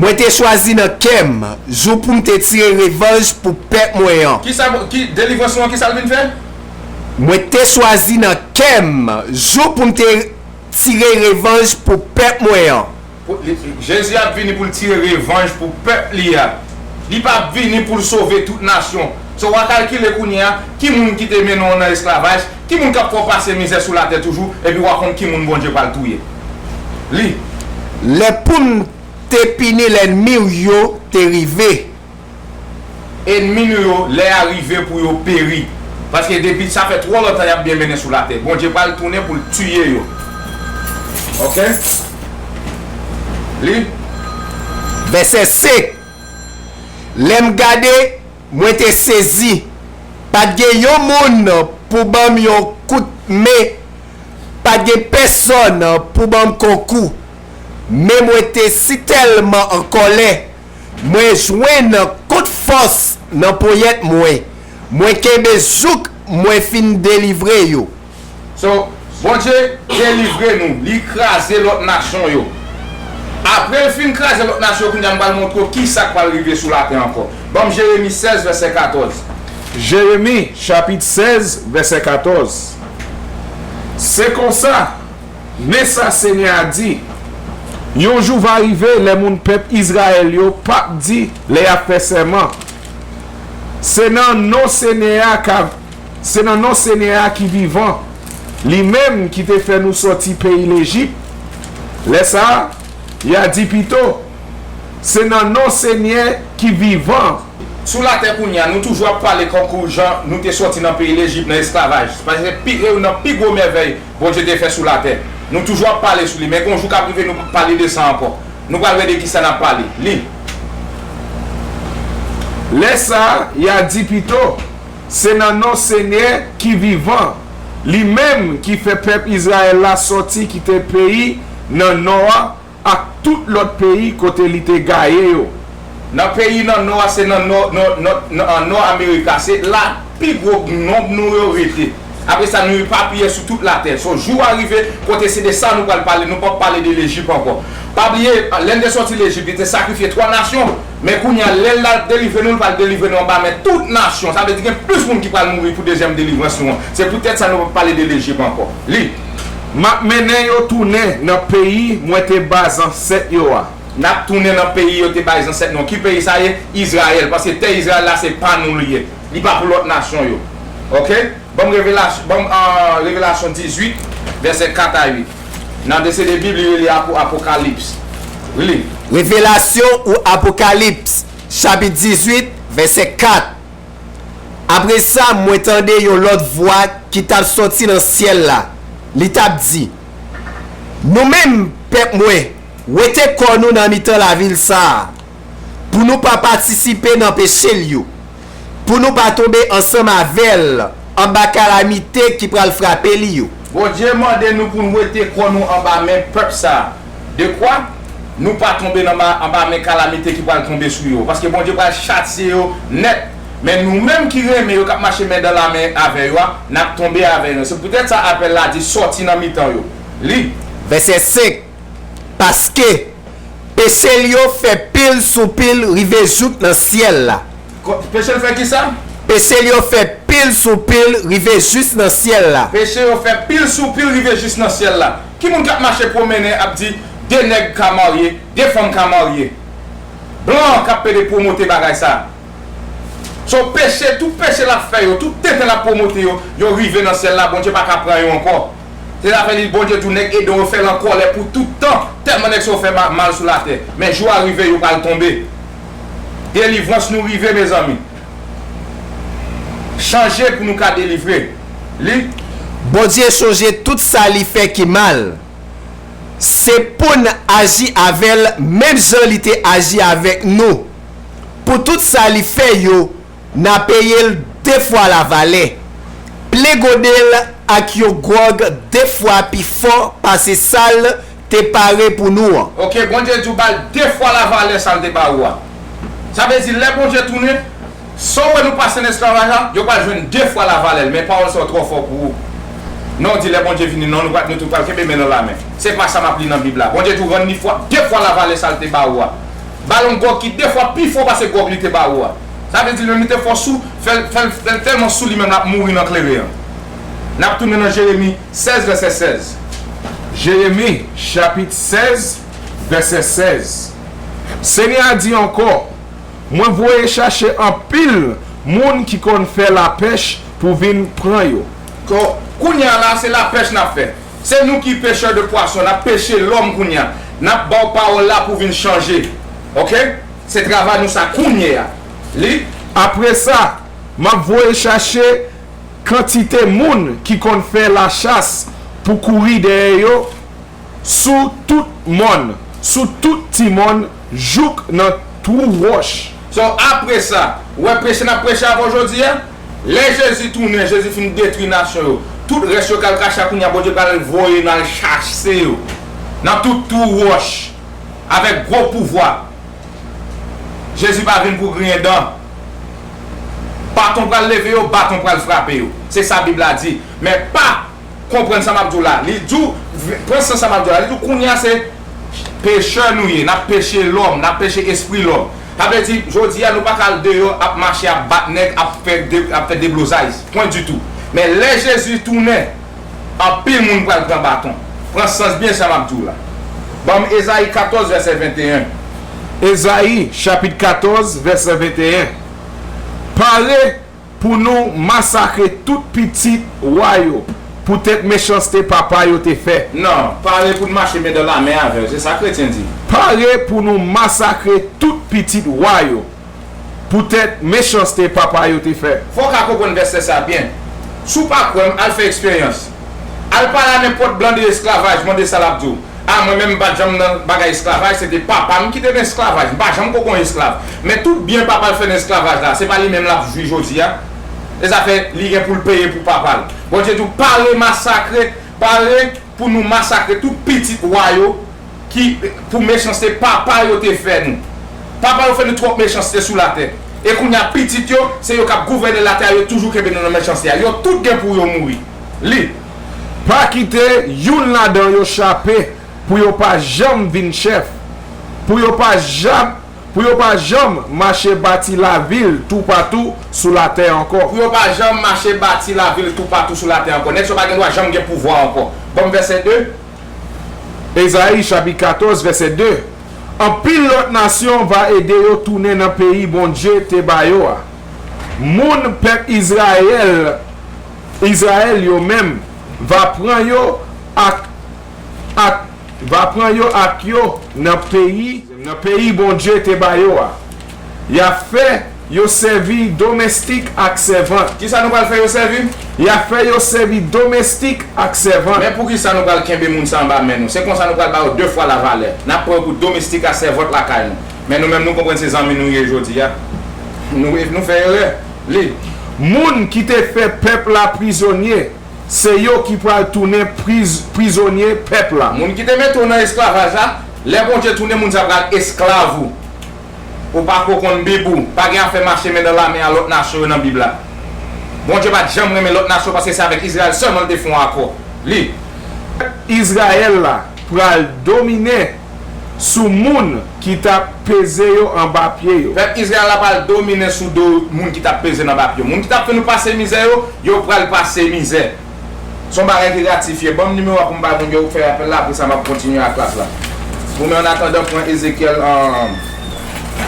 Mwen te chwazi nan kè m jou pou m te tire revanj pou pèp mwen an. Kisa ki delivrans ou an, kisa l vin fè? Mwen te chwazi nan kè m jou pou m te tire revanj pou pèp mwen an. Pou- li- Jezi ap vini pou l tire revanj pou pèp li a. Li p ap vini pou l sove tout nasyon. So, w a kalkile kounye a, ki moun ki te mennen w nan esklavaj, ki moun k ap fè w pase mizè sou latè toujou, epi w a konn ki moun Bondye pral touye. Li. Lè pou m te pini lènmi w yo te rive. Enmi nou yo, lè a rive pou yo peri. Paske depi sa fè twò lontan y ap byen mennen sou latè. Bondye pral tounen pou l tiye yo. Oke? Li. Vèsè senk. Lè m gade, mwen te sezi. Pa t gen yon moun pou ban m yon kout men. Pa t gen pèsonn pou ban m konkou. Men mwen te sitèlman an kòlè. Mwen jwenn kout fòs nan ponyèt mwen. Mwen kenbe jouk mwen fin delivre yo. So, Bondye delivre nou, li kraze lòt nasyon yo. Apre l fin kraze lòt nasyon yo, kounye a m pral montre w kisa k pral rive sou latè ankò. Ban m Jeremi sèz, vèsè katòz. Jeremi, chapit sèz, vèsè katòz. Se konsa, Men sa Senyè a di, yon jou va rive lè moun pèp Izrayèl yo p ap di lè y ap fè sèman, se nan non Senyè a ka, se nan non Senyè a ki vivan, li menm ki te fè nou sòti peyi Lejip. Lè sa a, y a di pito, se nan non Senyè ki vivan. Sou latè kounye a, nou toujou ap pale kankou jan nou te sòti nan peyi Lejip nan esklavaj. Paske pi, e youn nan pi gwo mèvèy Bondye te fè sou latè. Nou toujou ap pale sou li, men gon jou k ap rive nou p ap pale de sa ankò. Nou pral wè de kisa n ap pale. Li. Lè sa a, y a di pito, se nan non Senyè ki vivan, li menm ki fè pèp Izrayèl la sòti kite peyi nan nò a ak tout lòt peyi kote li te gaye yo. Nan peyi nan nò a, se nan nò, nò, nò, nan, an nò Amerika, se la pi gwo nonb nou yo rete. Apre sa, nou epapiye sou tout latè. So, jou a rive, kote se de sa nou pral pale, nou p ap pale de Lejip ankò. Pa bliye, lè n te sòti Lejip, li te sakrifye twa nasyon. Men kounye a, lè l ap delivre nou, l pral delivre nou anba men tout nasyon. Sa vle di gen plis moun ki pral mouri pou dezyèm delivrans nou an. Se poutèt sa nou p ap pale de Lejip ankò. Li. M ap mennen yo tounen nan peyi mwen te ba zansèt yo a. N ap tounen nan peyi yo te bay zansèt nou an. Ki peyi sa ye? Izrayèl. Paske tè Izrayèl la, se pa nou li ye. Li pa pou lòt nasyon yo. Oke? Ban m Revelasyon, ban m, ah, Revelasyon dizuit, vèsè kat a uit. Nan de se de Bib, li rele Apo-, Apokalips. Li. Revelasyon ou Apokalips, chapit dizuit, vèsè kat. Apre sa, mwen tande yon lòt vwa ki t ap sòti nan syèl la. Li t ap di, "Nou menm, pèp mwen, wete kò nou nan mitan lavil sa a, pou nou pa patisipe nan peche l yo, pou nou pa tonbe ansanm avè l anba kalamite ki pral frape li yo." Bondye mande nou pou n wete kò nou anba men pèp sa a. De kwa? Nou pa tonbe nan ma-, anba men kalamite ki pral tonbe sou yo. Paske Bondye pral chatiye yo nèt. Men nou menm ki renmen yo, k ap mache men dan la men avè yo a, n ap tonbe avè yo. Se poutèt sa apèl la di sòti nan mitan yo. Li. Vèsè senk. Paske peche l yo fè pil sou pil rive jouk nan syèl la. Ko-, peche l fè ki sa? Peche l yo fè pil sou pil rive jis nan syèl la. Peche yo fè pil sou pil rive jis nan syèl la. Ki moun k ap mache pwomennen ap di de nèg ka marye, de fanm ka marye? Blan an k ap pede pwomote bagay sa. So peche, tout peche l ap fè yo, tout tenten l ap pwomote yo, yo rive nan syèl la, Bondye pa ka pran yo ankò. Se sa fè li, Bondye di w nèg Edan yo fè l an kòlè pou tout tan, tèlman nèg sa yo fè ma-, mal sou latè. Men jou a rive, yo pral tonbe. Delivrans nou rive, mezanmi. Chanje pou nou ka delivre. Li. Bondye chonje tout sa li fè ki mal. Se pou n aji avè l menm jan li te aji avèk nou. Pou tout sa li fè yo, n a peye l de fwa lavalè. Plen gode l ak yon gwòg de fwa pi fò pase sa l te pare pou nou an. Oke, Bondye di w ba l de fwa lavalè sa l te ba ou a. Sa vle di, lè Bondye tounen, sa w wè nou pase nan esklavaj la, yo pral jwenn de fwa lavalè l, men pawòl sa yo twò fò pou ou. Non, di lè Bondye vini, non, nou pral, nou tout pral kenbe men nan lamen. Se pa sa m ap li nan Bib la. Bondye di w rann li fwa, de fwa lavalè sa l te ba ou a. Ba l yon gwòg ki de fwa pi fò pase gwòg li te ba ou a. Sa vle di, l mete fò sou, fè l, fè l, fè l tèlman sou li menm l ap mouri nan kleren an. N ap tounen nan Jeremi sèz, vèsè sèz. Jeremi, chapit sèz, vèsè sèz. Senyè a di ankò, Mwen voye chache anpil moun ki konn fè lapèch pou vin pran yo. Ko-, kounye a la, se lapèch n ap fè. Se nou ki pechè de pwason, n ap peche lòm kounye a. N ap ba w pawòl la pou vin chanje. Oke? Se travay nou sa kounye a. Li. Apre sa, m ap voye chache kantite moun ki konn fè lachas pou kouri dèyè yo sou tout mòn, sou tout ti mòn, jouk nan twou wòch. So, apre sa, ou wè preche n ap preche avè w jodi a? Lè Jezi tounen, Jezi fin detwi nasyon yo, tout rès yo k al kache a kounye a, Bondye pral voye n al chase yo nan tout twou wòch, avèk gwo pouvwa. Jezi pa vin pou griyen dan. Baton pral leve yo, baton pral frape yo. Se sa Bib la di. Men pa konprann sa m ap di w la. Li di w, pran sans sa m ap di w la. Li di w kounye a se pechè nou ye. N ap peche lòm, n ap peche espri lòm. Sa vle di, jodi a, nou pa ka al deyò ap mache, ap bat nèg, ap fè de, ap fè deblozay. Pwen ditou. Men lè Jezi tounen, anpil moun pral pran baton. Pran sans byen sa m ap di w la. Ban m Ezayi katòz, vèsè venteyen. Ezayi, chapit katòz, vèsè venteyen. Pare pou nou masakre tout pitit wa yo, poutèt mechanste papa yo te fè. Non, pare pou n mache men dan lamen avè yo, se sa kretyen di. Pare pou nou masakre tout pitit wa yo, poutèt mechanste papa yo te fè. Fò w ka konprann vèsè sa byen. Si w pa kwè m, al fè eksperyans. Al pale a nenpòt blan de esklavaj, mande sa l ap di w. A, mwen menm, m pa t janm nan bagay esklavaj, se te papa m ki te nan esklavaj. M pa janm poko yon esklav. Men tout byen papa l fè nan esklavaj la, se pa li menm l ap jwi jodi a? E sa fè li gen pou l peye pou papa l. Bondye di w, pare masakre, pare pou nou masakre tout pitit wa yo ki, pou mechanste papa yo te fè nou. Papa yo fè nou twòp mechanste sou latè. E kounye a, pitit yo, se yo k ap gouvène latè a, yo toujou kenbe nou nan mechanste a. Yo tout gen pou yo mouri. Li. Pa kite youn ladan yo chape, pou yo pa janm vin chèf, pou yo pa janm, pou yo pa janm mache bati lavil toupatou sou latè ankò. Pou yo pa janm mache bati lavil toupatou sou latè ankò. Nèg sa yo pa gen dwa janm gen pouvwa ankò. Ban m vèsè de. Ezayi chapit katòz, vèsè de. Anpil lòt nasyon va ede yo tounen nan peyi Bondye te ba yo a. Moun pèp Izrayèl, Izrayèl yo menm, va pran yo ak, ak, va pran yo ak yo nan peyi, nan peyi Bondye te ba yo a. Y ap fè yo sèvi domestik ak sèvant. Kisa nou pral fè yo sèvi? Y ap fè yo sèvi domestik ak sèvant. Men poukisa nou pral kenbe moun sa anba men nou? Se konsa nou pral ba yo de fwa lavalè. N ap pran yo pou domestik ak sèvant lakay nou. Men nou menm, nou konprann se zanmi nou ye jodi a. Nou, nou fè erè. Li. Moun ki te fè pèp la prizonye, se yo ki pral tounen priz-, prizonye pèp la. Moun ki te mete w nan esklavaj la, lè Bondye tounen moun sa pral esklav ou. Ou pa ko konn Bib ou, pa gen afè mache men nan lamen a lòt nasyon yo nan Bib la. Bondye pa t janm renmen lòt nasyon paske se avèk Izrayèl sèlman l te fè yon akò. Li. Izrayèl la pral domine sou moun ki t ap peze yo anba pye yo. Pèp Izrayèl la pral domine sou do moun ki t ap peze n anba pye yo. Moun ki t ap fè nou pase mizè yo, yo pral pase mizè. Se yon bagay ki ratifye. Ban m nimewo a pou m bay moun yo fè apèl la, apre sa m ap kontinye ak klas la. Bon, men an atandan, pran Ezekyèl, um,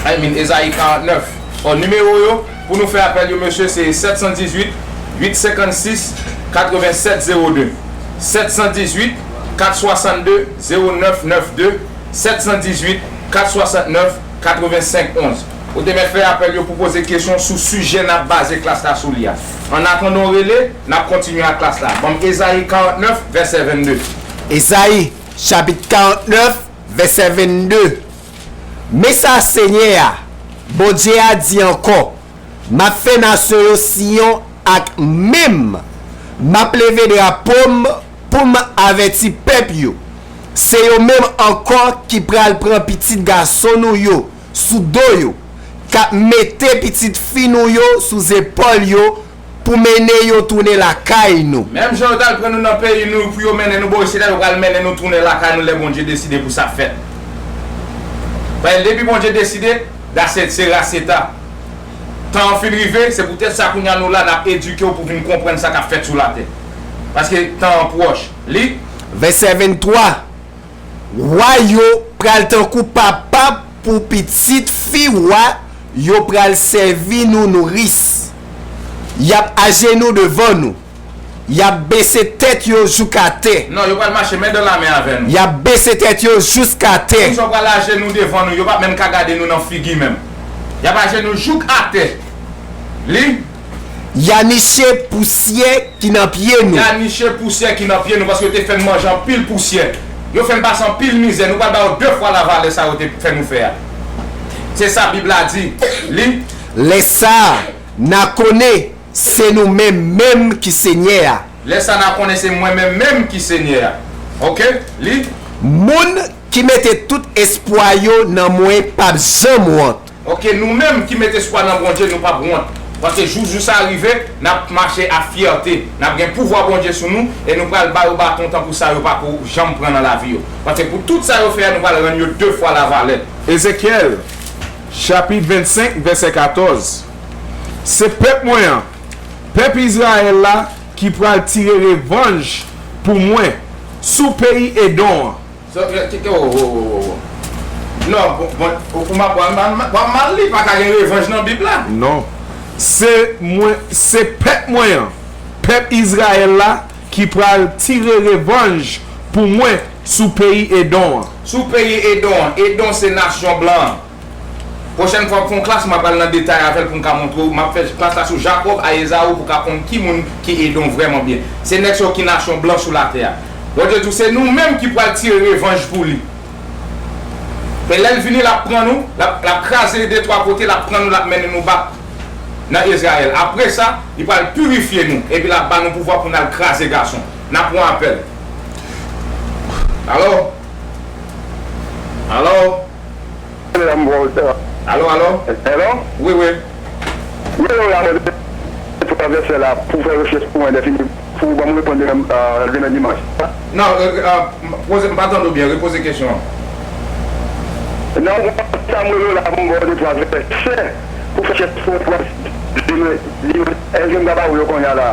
I mean, Ezayi karant nèf. Bon, nimewo yo, pou nou fè apèl yo, mesye, se sèt san dizuit, uit senkannsis, katrevennsèt zewo de. Sèt san dizuit, kat swasannde, zewo nèf nèf de, sèt san dizuit, kat swasantnèf, katrevensenk onz. Ou te mèt fè apèl yo pou poze kesyon sou sijè n ap baze klas la sou li a. An atandan w rele, n ap kontinye ak klas la. Ban m Ezayi karant nèf, vèsè vennde. Ezayi, chapit karant nèf, vèsè vennde. Men sa Senyè a, Bondye a, di ankò, M ap fè nasyon yo Siyon ak men m. M ap leve drapo m pou m avèti pèp yo. Se yo menm ankò ki pral pran pitit gason nou yo sou do yo, k ap mete pitit fi nou yo sou zepòl yo pou mennen yo tounen lakay nou. Menm jan yo t al pran nou nan peyi nou pou yo mennen nou bò isit la, yo pral mennen nou tounen lakay nou lè Bondye deside pou sa fèt. Paske depi Bondye deside, dase se raseta. Tan an fin rive, se poutèt sa kounye a nou la, n ap edike w pou vin konprann sa k ap fèt sou latè. Paske tan an pwòch. Li. Vèsè venntwa. Wa yo pral tankou papa pou pitit fi wa, yo pral sèvi nou nouris. Y ap ajenou devan nou. Y ap bese tèt yo jouk atè. Non, yo pral mache men dan lamen avè nou. Y ap bese tèt yo jousk atè. Moun sa yo pral ajenou devan nou, yo p ap menm ka gade nou nan figi menm. Y ap ajenou jouk atè. Li. Y a niche pousyè ki nan pye nou. Y a niche pousyè ki nan pye nou, paske yo te fè n manje anpil pousyè. Yo fè n pase anpil mizè. Nou pral ba yo de fwa lavalè sa yo te fè nou fè a. Se sa Bib la di. Li. Lè sa a, n a konnen se nou menm menm ki Senyè a. Lè sa a, n a konnen se mwen menm menm ki Senyè a. Oke? Li. Moun ki mete tout espwa yo nan mwen p ap janm wont. Oke, nou menm ki mete espwa nan Bondye, nou p ap wont. Paske jou, jou sa a rive, n ap mache ak fyète. N ap gen pouvwa Bondye sou nou, e nou pral ba yo baton tankou sa yo pa ko janm pran nan lavi yo. Paske pou tout sa yo fè a, nou pral rann yo de fwa lavalè. Ezekyèl, chapit vennsenk, vèsè katòz. Se pèp mwen an, pèp Izrayèl la, ki pral tire revanj pou mwen sou peyi Edon an. So, eh, ki, ki, oh, oh, oh, oh, oh. Non, bon, bon, ou, ou ma-, bon, ma-, ma-, bon, mal li, pa ka gen revanj nan Bib la. Non. Se mwen, se pèp mwen an, pèp Izrayèl la, ki pral tire revanj pou mwen sou peyi Edon an. Sou peyi Edon an. Edon se nasyon blan an. Pwochèn fwa m fè yon klas, m ap al nan detay avè l pou m ka montre w. M ap fè klas la sou Jakòb a Ezaou pou w ka konn ki moun ki Edon vrèman byen. Se nèg sa yo ki nasyon blan sou latè a. Bondye di w se nou menm ki pral tire revanj pou li. E lè l vini, l ap pran nou, l ap, l ap kraze de twa kote, l ap pran nou, l ap mennen nou back nan Izrayèl. Apre sa, li pral pirifye nou, epi l ap ba nou pouvwa pou n al kraze gason. N ap pran apèl. Alo? Alo? Frè m Walter. Alo, alo? Hello? Wi, wi. Wi, wi, alo, travèsè la, pou fè rechèch pou mwen, defini, pou ban mwen reponn demen, euh, demen dimanch. Non, euh, euh, poze, m pa tande w byen, repoze kesyon an. Non, sa mwen yo la, pou m ba w de twa vèsè, pou fè rechèch pou mwen, demen dimanch, èske m ka ba w yo kounye a la?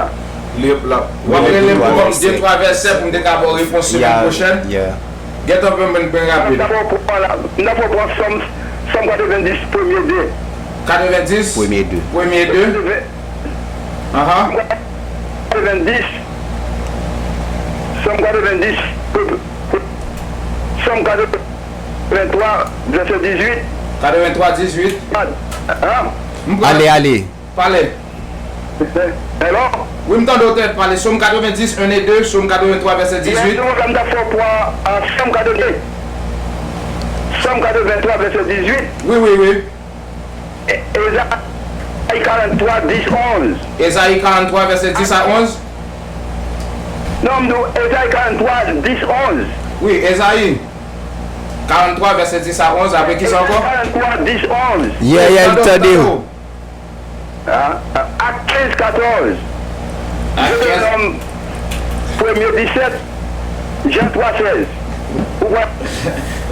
Li, la, w ap rele m pou ban m de twa vèsè pou m te ka ba w repons semèn pwochèn? Gentan pou mwen byen rapid. M ta fè w pran la, m ta fè w pran Sòm, Sòm katrevendis, premye de. Katrevendis? Premye de. Premye de. Ahan. Katrevendis, Sòm katrevendis, Sòm katreventwa, vèsè dizuit. Katreventwa, dizuit. An? M pran. Ale, ale. Pale. Hello? Wi, m tande w tèt pale. Sòm katrevendis, en e de, Sòm katreventwa, vèsè dizuit. Yes, nou, m ta fè w pran, ah, Sòm katrevendis. Sòm katreventwa, vèsè dizuit. Wi, wi, wi. E-, Ezayi karanntwa, dis, onz. Ezayi karanntwa, vèsè dis a onz. Non, m di w, Ezayi karanntwa, dis, onz. Wi, Ezayi karanntwa, vèsè dis a onz. Apre kisa ankò? Ezayi karanntwa, dis, onz. Yeah, yeah, m tande w. Ah, ah, Ak kenz, katòz. Ak kenz. Detewonòm premye disèt, Jan twa sèz. Ou kwè?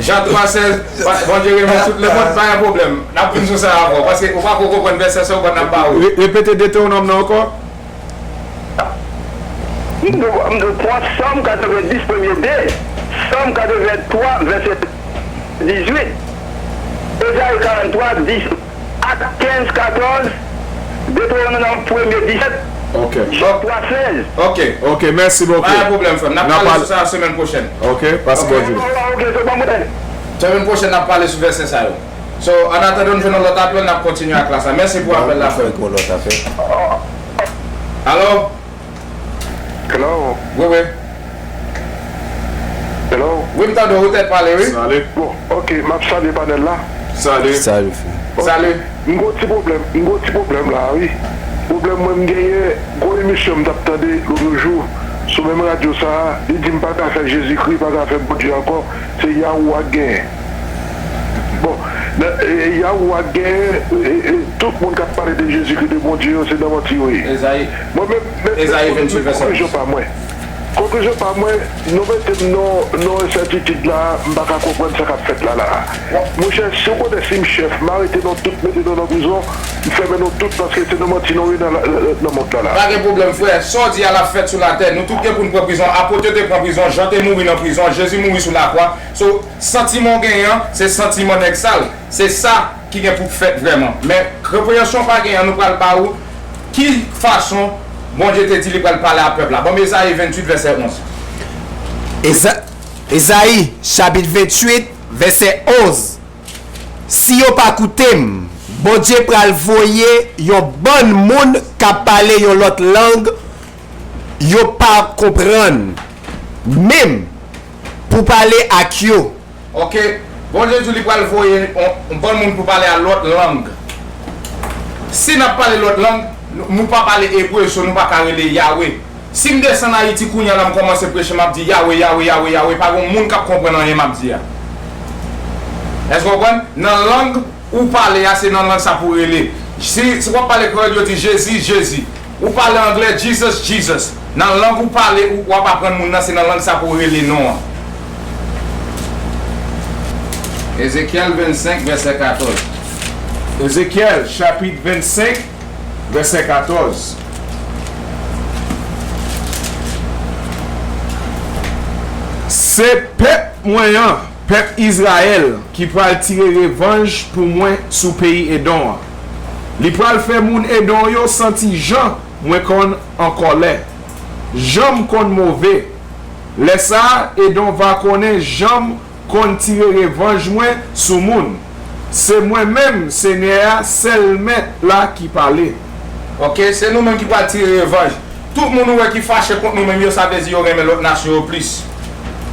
Jan twa sèz, Bondye renmen tout lemonn, pa gen pwoblèm. N ap vin sou sa avè w, paske ou pa ko konprann vèsè sa, ou konn n ap ba ou. Re-, repete Detewonòm nan ankò. M di w, m di w, pran Sòm katrevendis, premye de, Sòm katreventwa, vèsè dizuit, Ezayi karanntwa, dis, Ak kenz, katòz, Detewonòm premye disèt, Jan twa sèz. Ok. Ok, mèsi bokou. Pa gen pwoblèm, frè m. N ap pale sou sa semèn pwochèn. Ok, pase bon dimanch. Ok, se bon mwen. Semèn pwochèn, n ap pale sou vèsè sa yo. So, an atandan nou jwenn yon lòt apèl, n ap kontinye ak klas la. Mèsi pou apèl la, frè. Alo? Hello? Wi, wi. Hello? Wi, m tande w, ou tèt pale, wi. Salut. Bon, ok, m ap salye panèl la. Salut. Salut, frè. Ok. Salut. M gon ti pwoblèm, m gon ti pwoblèm la, wi. Pwoblèm mwen m genyen, gwo emisyon m t ap tande lòt jou sou menm radyo sa a, li di m pa ka fè Jezikri, pa ka fè Bondye ankò. Se Yahoo a k genyen. Bon, nan, e, e, Yahoo a k genyen, e, e, tout moun k ap pale de Jezikri, de Bondye yo, se nan manti yo ye. Ezayi, mwen menm, men, Ezayi venntuit, vèsè onz. Konklizyon pa mwen. Konklizyon pa mwen, nou mete m nan, nan ensètitid la, m pa ka konprann sa k ap fèt la, la. Monchè, si w konnen si m chèf, m arete nou tout, mete nou nan prizon, m fèmen nou tout, paske se nan manti nou ye nan, nan, nan mond la, la. Pa gen pwoblèm, frè. Sa w di a l ap fèt sou latè. Nou tout gen pou n pran prizon. Apot yo te pran prizon. Jan te mouri nan prizon. Jezi mouri sou lakwa. So, santiman w genyen an, se santiman nèg sal. Se sa ki gen pou fèt vrèman. Men, konpreyansyon w pa genyen an, nou pral ba ou ki fason Bondye te di li pral pale a pèp la. Ban m Ezayi venntuit, vèsè onz. Eza-, Ezayi, chapit venntuit, vèsè onz. Si yo pa koute m, Bondye pral voye yon bann moun k ap pale yon lòt lang yo pa konprann, menm pou pale ak yo. Ok, Bondye di li pral voye yon, yon bann moun pou pale a lòt lang. Si n ap pale lòt lang, nou, nou pa pale ebre, so nou pa ka rele Yawe. Si m desann Ayiti kounye a la, m kòmanse preche, m ap di Yawe, Yawe, Yawe, Yawe, pa gen moun k ap konprann anyen m ap di a. Èske w konprann? Nan lang ou pale a, se nan lang sa pou w rele. Si, si w ap pale kreyòl, yo di Jezi, Jezi. Ou pale anglè, Jesus, Jesus. Nan lang ou pale, ou, w ap aprann moun nan, se nan lang sa pou w rele non an. Ezekyèl vennsenk, vèsè katòz. Ezekyèl, chapit vennsenk, vèsè katòz. Se pèp mwen an, pèp Izrayèl, ki pral tire revanj pou mwen sou peyi Edon an. Li pral fè moun Edon yo santi jan mwen konn an kòlè, jan m konn move. Lè sa a, Edon va konnen jan m konn tire revanj mwen sou moun. Se mwen menm, Senyè a, sèl Mèt la, ki pale. Ok, se nou menm ki pral tire revanj. Tout moun ou wè ki fache kont nou menm yo, sa vle di yo renmen lòt nasyon yo plis.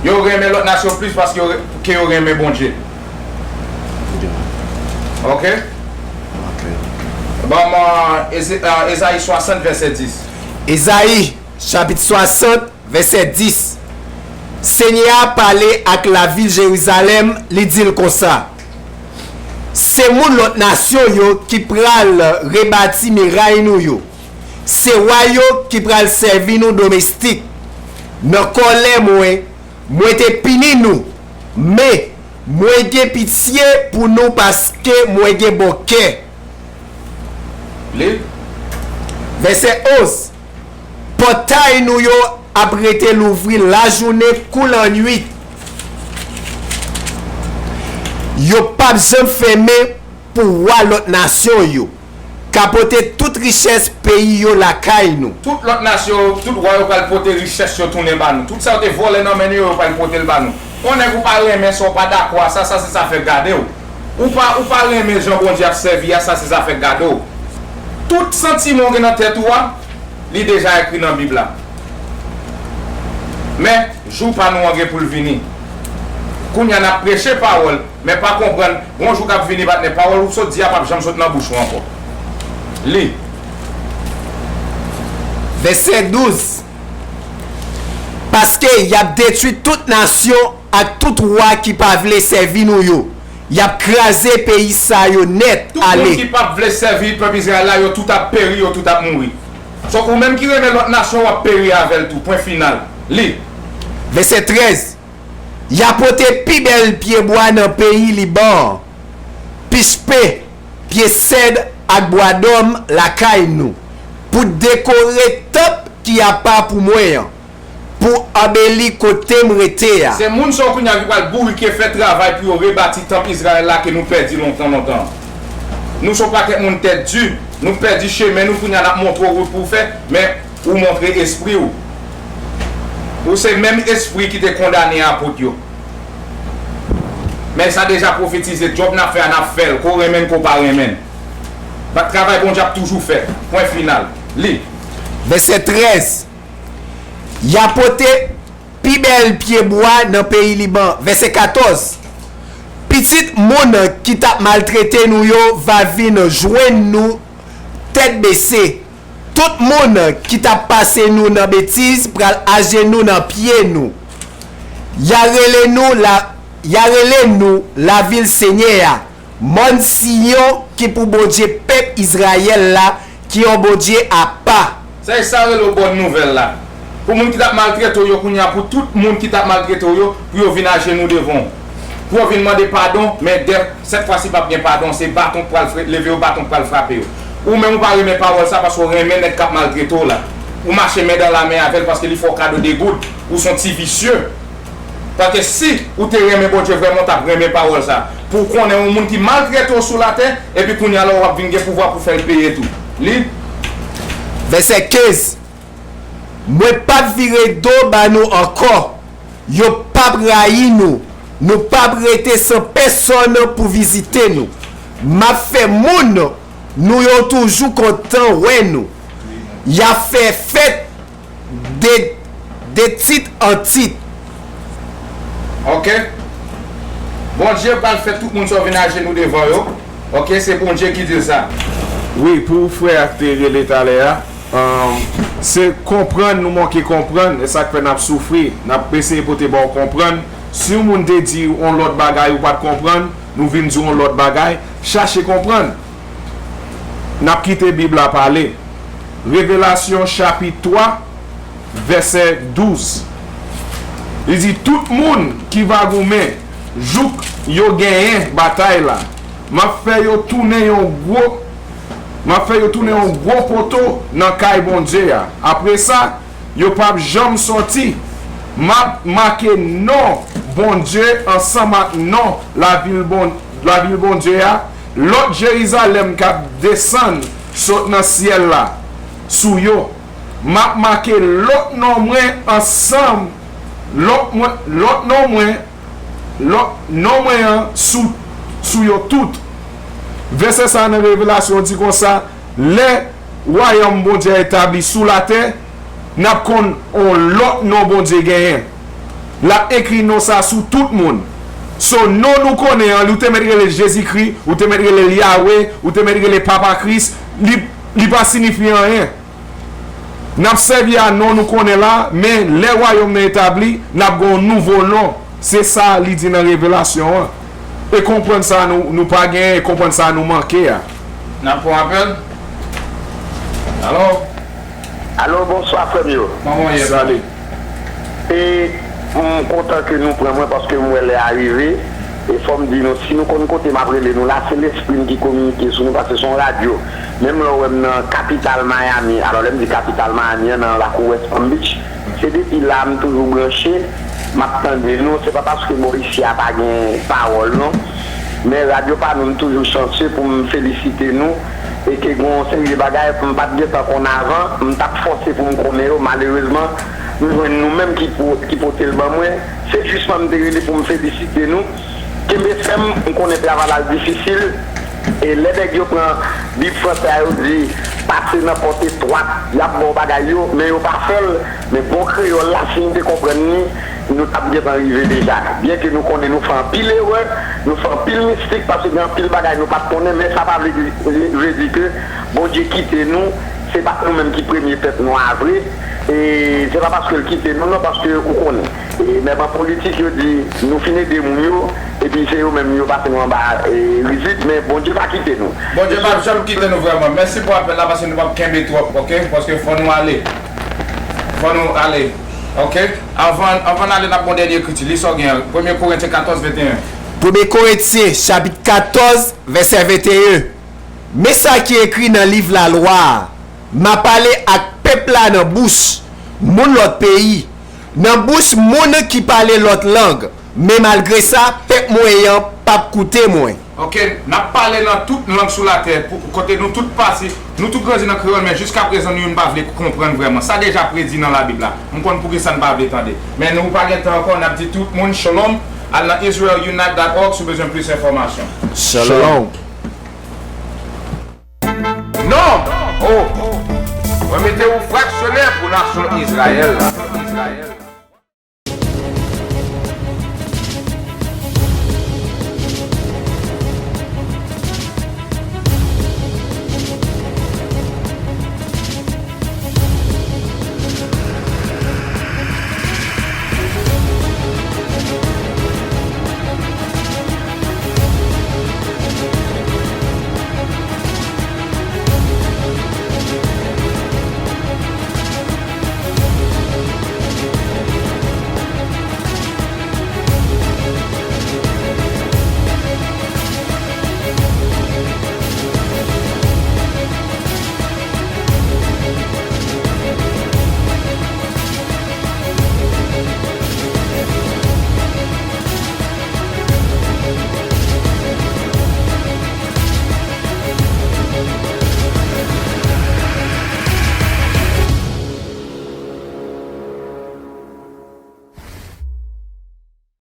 Yo renmen lòt nasyon plis paske yo re-, ke yo renmen Bondye. Ok? Ok. Ban m, euh, Eze-, euh, Ezayi swasant, vèsè dis. Ezayi, chapit swasant, vèsè dis. Senyè a pale ak lavil Jerizalèm, li di l konsa, Se moun lòt nasyon yo ki pral rebati miray nou yo. Se wa yo ki pral sèvi nou domestik. Nan kòlè mwen, mwen te pini nou, men mwen gen pitye pou nou paske mwen gen bon kè. Li. Vèsè onz. Pòtay nou yo ap rete louvri lajounen kou lannuit. Yo p ap janm fèmen pou wa lòt nasyon yo ka pote tout richès peyi yo lakay nou. Tout lòt nasyon yo, tout wa yo pral pote richès yo tounen ba nou. Tout sa yo te vòlè nan men nou yo, yo pral pote l ba nou. Yon nèg ou pa renmen sa, ou pa dakò a sa, sa se zafè gade w. Ou pa, ou pa renmen jan Bondye ap sèvi a, sa se zafè gade w. Tout santiman w gen nan tèt ou a, li deja ekri nan Bib la. Men, jou pa nou an gen pou l vini. Kounye a n ap preche pawòl, men pa konprann, gon jou k ap vini, patnè, pawòl ou sot di a p ap janm sot nan bouch ou ankò. Li. Vèsè douz. Paske y ap detwi tout nasyon ak tout wa ki pa vle sèvi nou yo. Y ap kraze peyi sa yo nèt. Tout moun ale. Ki p ap vle sèvi pèp Izrayèl la, yo tout ap peri, yo tout ap mouri. So, ou menm ki renmen lòt nasyon, w ap peri avè l tou. Pwen final. Li. Vèsè trèz. Y a pote pi bèl pyebwa nan peyi Liban an, pichpe, pye sèd ak bwa dòm lakay nou, pou dekore tanp ki apa pou mwen an, pou anbeli kote m rete a. Se moun sa yo kounye a ki pral bourike fè travay pou yo rebati tanp Izrayèl la ke nou pèdi lontan, lontan. Nou se yon pakèt moun tèt di, nou pèdi chemen nou, kounye a n ap montre w wout pou w fè, men ou montre espri w. Ou se menm espri ki te kondane apot yo. Men sa deja pwofetize, djòb n ap fè a, n ap fè l, ke w renmen l, ke w pa renmen l. Travay Bondye ap toujou fèt. Pwen final. Li. Vèsè trèz. Y a pote pi bèl pyebwa nan peyi Liban. Vèsè katòz. Pitit moun ki t ap maltrete nou yo va vin jwenn nou tèt bese. Tout moun ki t ap pase nou nan betiz pral ajenou nan pye nou. Y a rele nou la, y a rele nou lavil Senyè a, mòn Siyon ki pou Bondye pèp Izrayèl la, ki yon Bondye apa. Sa e sa rele w bòn nouvèl la. Pou moun ki t ap maltrete w yo kounye a, pou tout moun ki t ap maltrete w yo, pou yo vin ajenou devan w. Pou yo vin mande padon, men dè, sèt fwa si p ap gen padon, se baton k pral fre-, leve yo, baton k pral frape yo. Ou menm ou pa renmen pawòl sa paske w renmen nèg k ap maltrete w la. Ou mache men dan la men avè l paske li fè w kado de goud. Ou se yon ti visye. Paske si ou te renmen Bondye vrèman, ou t ap renmen pawòl sa. Pou w konnen yon moun ki maltrete w sou latè, epi kounye a la w ap vin gen pouvwa pou fè l peye tou. Li. Vèsè kenz. Mwen p ap vire do ba nou ankò. Yo p ap rayi nou. Nou p ap rete san pèsonn pou vizite nou. M ap fè moun nou yo toujou kontan wè nou. Y ap fè fèt de, de tit an tit. Ok. Bondye pral fè tout moun sa yo vin ajenou devan yo. Ok, se Bondye ki di l sa. Wi, pou frè a k te rele talè a, um, se konprann nou manke konprann, e sa k fè n ap soufri. N ap eseye pote ba w konprann. Si yon moun te di yon lòt bagay ou pa t konprann, nou vin di w yon lòt bagay, chache konprann. N ap kite Bib la pale. Revelasyon chapit twa, vèsè douz. Li di, tout moun ki va goumen jouk yo genyen batay la, m ap fè yo tounen yon gwo, m ap fè yo tounen yon gwo poto nan kay Bondye a. Apre sa, yo p ap janm sòti. M ap make non Bondye ansanm ak non lavil Bon-, lavil Bondye a, lòt Jerizalèm k ap desann sot nan syèl la, sou yo. M ap make lòt non mwen ansanm, lòt mwen, lòt non mwen, lòt non mwen an sou, sou yo tout. Vèsè sa a nan Revelasyon di konsa, lè wayòm Bondye a etabli sou latè, n ap konn on lòt non Bondye genyen. L ap ekri non sa sou tout moun. So, non nou konnen an, ou te mèt rele l Jezikri, ou te mèt rele l Yawe, ou te mèt rele Papa Kris, li, li pa siyifi anyen. N ap sèvi a non nou konnen la, men lè wayòm nan etabli, n ap gen yon nouvo non. Se sa li di nan Revelasyon an. E konprann sa nou, nou pa genyen, e konprann sa nou manke a. N ap pran apèl. Alo? Alo, bonswa, frè m yo. Kòman w ye? Salut. E m kontan ke nou pran mwen paske m wè lè a rive. E fò m di nou, si nou konn kote m ap rele nou la, se lespri m ki kominike sou nou, paske se yon radyo. Menm lè w wè m nan kapital Miami, alò lè m di kapital Miami an, nan lakou West Palm Beach, se depi la m toujou branche, m ap tande nou. Se pa paske bò isi a pa gen pawòl non. Men radyo pa nou, m toujou chanse pou m felisite nou. E ke gen yon seri de bagay m pa t gentan konn avan, m t ap fòse pou m konnen yo. Malerezman, m jwenn nou menm ki po-, ki pote l ban mwen. Se jisman m te rele pou m felisite nou. Kenbe fèm, m konnen travay la difisil. E lè nèg yo pran Bib franse a, yo di pase nan pòt etwat, y ap ba w bagay yo, men yo pa fè l. Men bon kreyòl la, si n te konprann li, nou t ap gentan rive deja. Byenke nou konnen nou fè anpil erè, nou fè anpil mistik, paske gen anpil bagay nou pa t konnen, men sa pa vle di, vle di ke Bondye kite nou, se pa nou menm ki premye pèp nwa a vre, e se pa paske l kite nou non, paske ou konnen. E menm an politik, yo di, nou fin ede moun yo, epi se yo menm yo pase nou anba, e, rizib, men Bondye pa kite nou. Bondye p ap janm kite nou vrèman. Mèsi pou apèl la, paske nou p ap kenbe twòp, oke? Paske fò nou ale. Fò nou ale. Oke? Anvan, anvan n ale, n ap gon dènye ekriti. Li sa w gen an. Premye Korentyen katòz venteyen. Premye Korentyen, chapit katòz, vèsè venteyen. Men sa ki ekri nan liv lalwa a, m a pale ak pèp la nan bouch moun lòt peyi, nan bouch moun ki pale lòt lang, men malgre sa, pèp mwen an p ap koute mwen. Oke, n ap pale nan tout lang sou latè, pou, kote nou tout pase, nou tout grandi nan kreyòl, men jiskaprezan nou youn pa vle konprann vrèman. Sa deja predi nan Labib la. M konn poukisa n pa vle tande. Men nou pa gen tan ankò, n ap di tout moun, shalom, al nan Israel Unite dot org si w bezwen plis enfòmasyon. Shalom. Non! Oh! Mwen mete ou fraksyonè pou nasyon Izrayèl la.